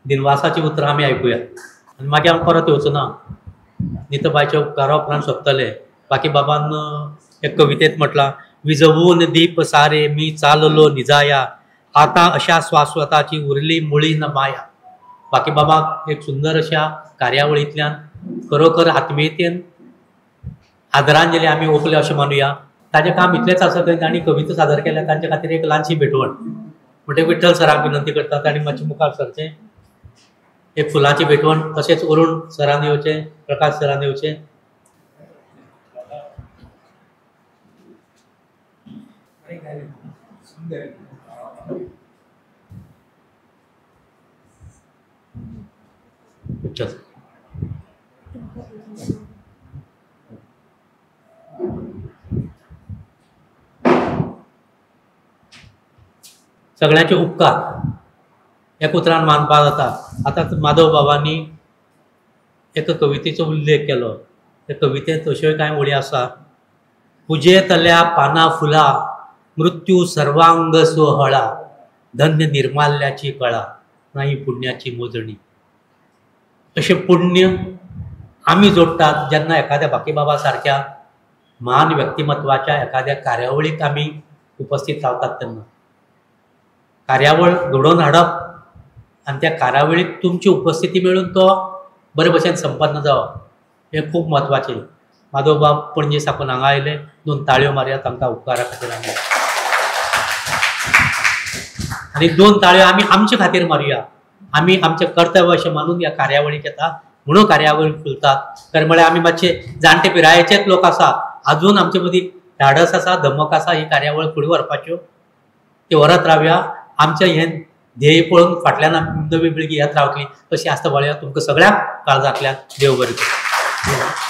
दिनवासाचीं उतरां आमी आयकुया आनी मागीर आमी परत येवचो ना. निताबायच्या उपकारा उपरांत सोंपतले. बाकीबाबान एक कवितेंत म्हटलां, विजवून दीप सारे मी चाललो निजाया, आतां अशा स्वास्वताची उरली मुळी न माया. बाकीबाबाक एक सुंदर अशा कार्यावळींतल्यान खरोखर आत्मीयतेन आदरांजली आमी ओंपले अशें मानुया. ताजें काम इतलेंच आसा थंय तांणी कविता सादर केल्या तांचे खातीर एक ल्हानशी भेटवण. म्हणटकीर विठ्ठल सराक विनंती करता तांणी मातशें मुखार सरचें, एक फुलांची भेटवण. तशेंच अरुण सरान येवचें, प्रकाश सरान येवचें. विठ्ठल सगळ्यांचे उपकार एक उतरान मानपा जाता. आतां माधव बाबांनी एका कवितेचो उल्लेख केलो. त्या कवितेंत अश्योय कांय ओळी आसा. पुजेतल्या पाना फुला मृत्यू सर्वांग सोहळा धन्य निर्माल्याची कळा नाही पुण्याची मोजणी. अशें पुण्य आमी जोडटात जेन्ना एखाद्या बाकीबाबा सारक्या महान व्यक्तिमत्वाच्या एखाद्या कार्यावळीक आमी उपस्थित रावतात तेन्ना. कार्यावळ घडोवन हाडप आनी त्या कार्यावळीक तुमची उपस्थिती मेळून तो बरे भशेन संपन्न जावप हें खूब म्हत्वाचें. माधवबाब पणजे साकून हांगा आयले, 2 ताळयो मारया तांकां उपकारा खातीर आमी. आनी 2 ताळयो आमी आमचे खातीर मारुया. आमी आमचें कर्तव्य अशें मानून ह्या कार्यावळीक येता म्हणून कार्यावळी फुलतात. कारण म्हळ्यार आमी मातशे जाणटे पिरायेचेच लोक आसा, आजून आमचे मदीं धाडस आसा, धमक आसा ही कार्यावळ फुडें व्हरपाच्यो. ती व्हरत रावया. आमचें हें ध्येय पळोवन फाटल्यान नवी पिळगी येत रावतली अशी आस्ता बाळया. तुमकां सगळ्यांक काळजांतल्यान देव बरें करूं.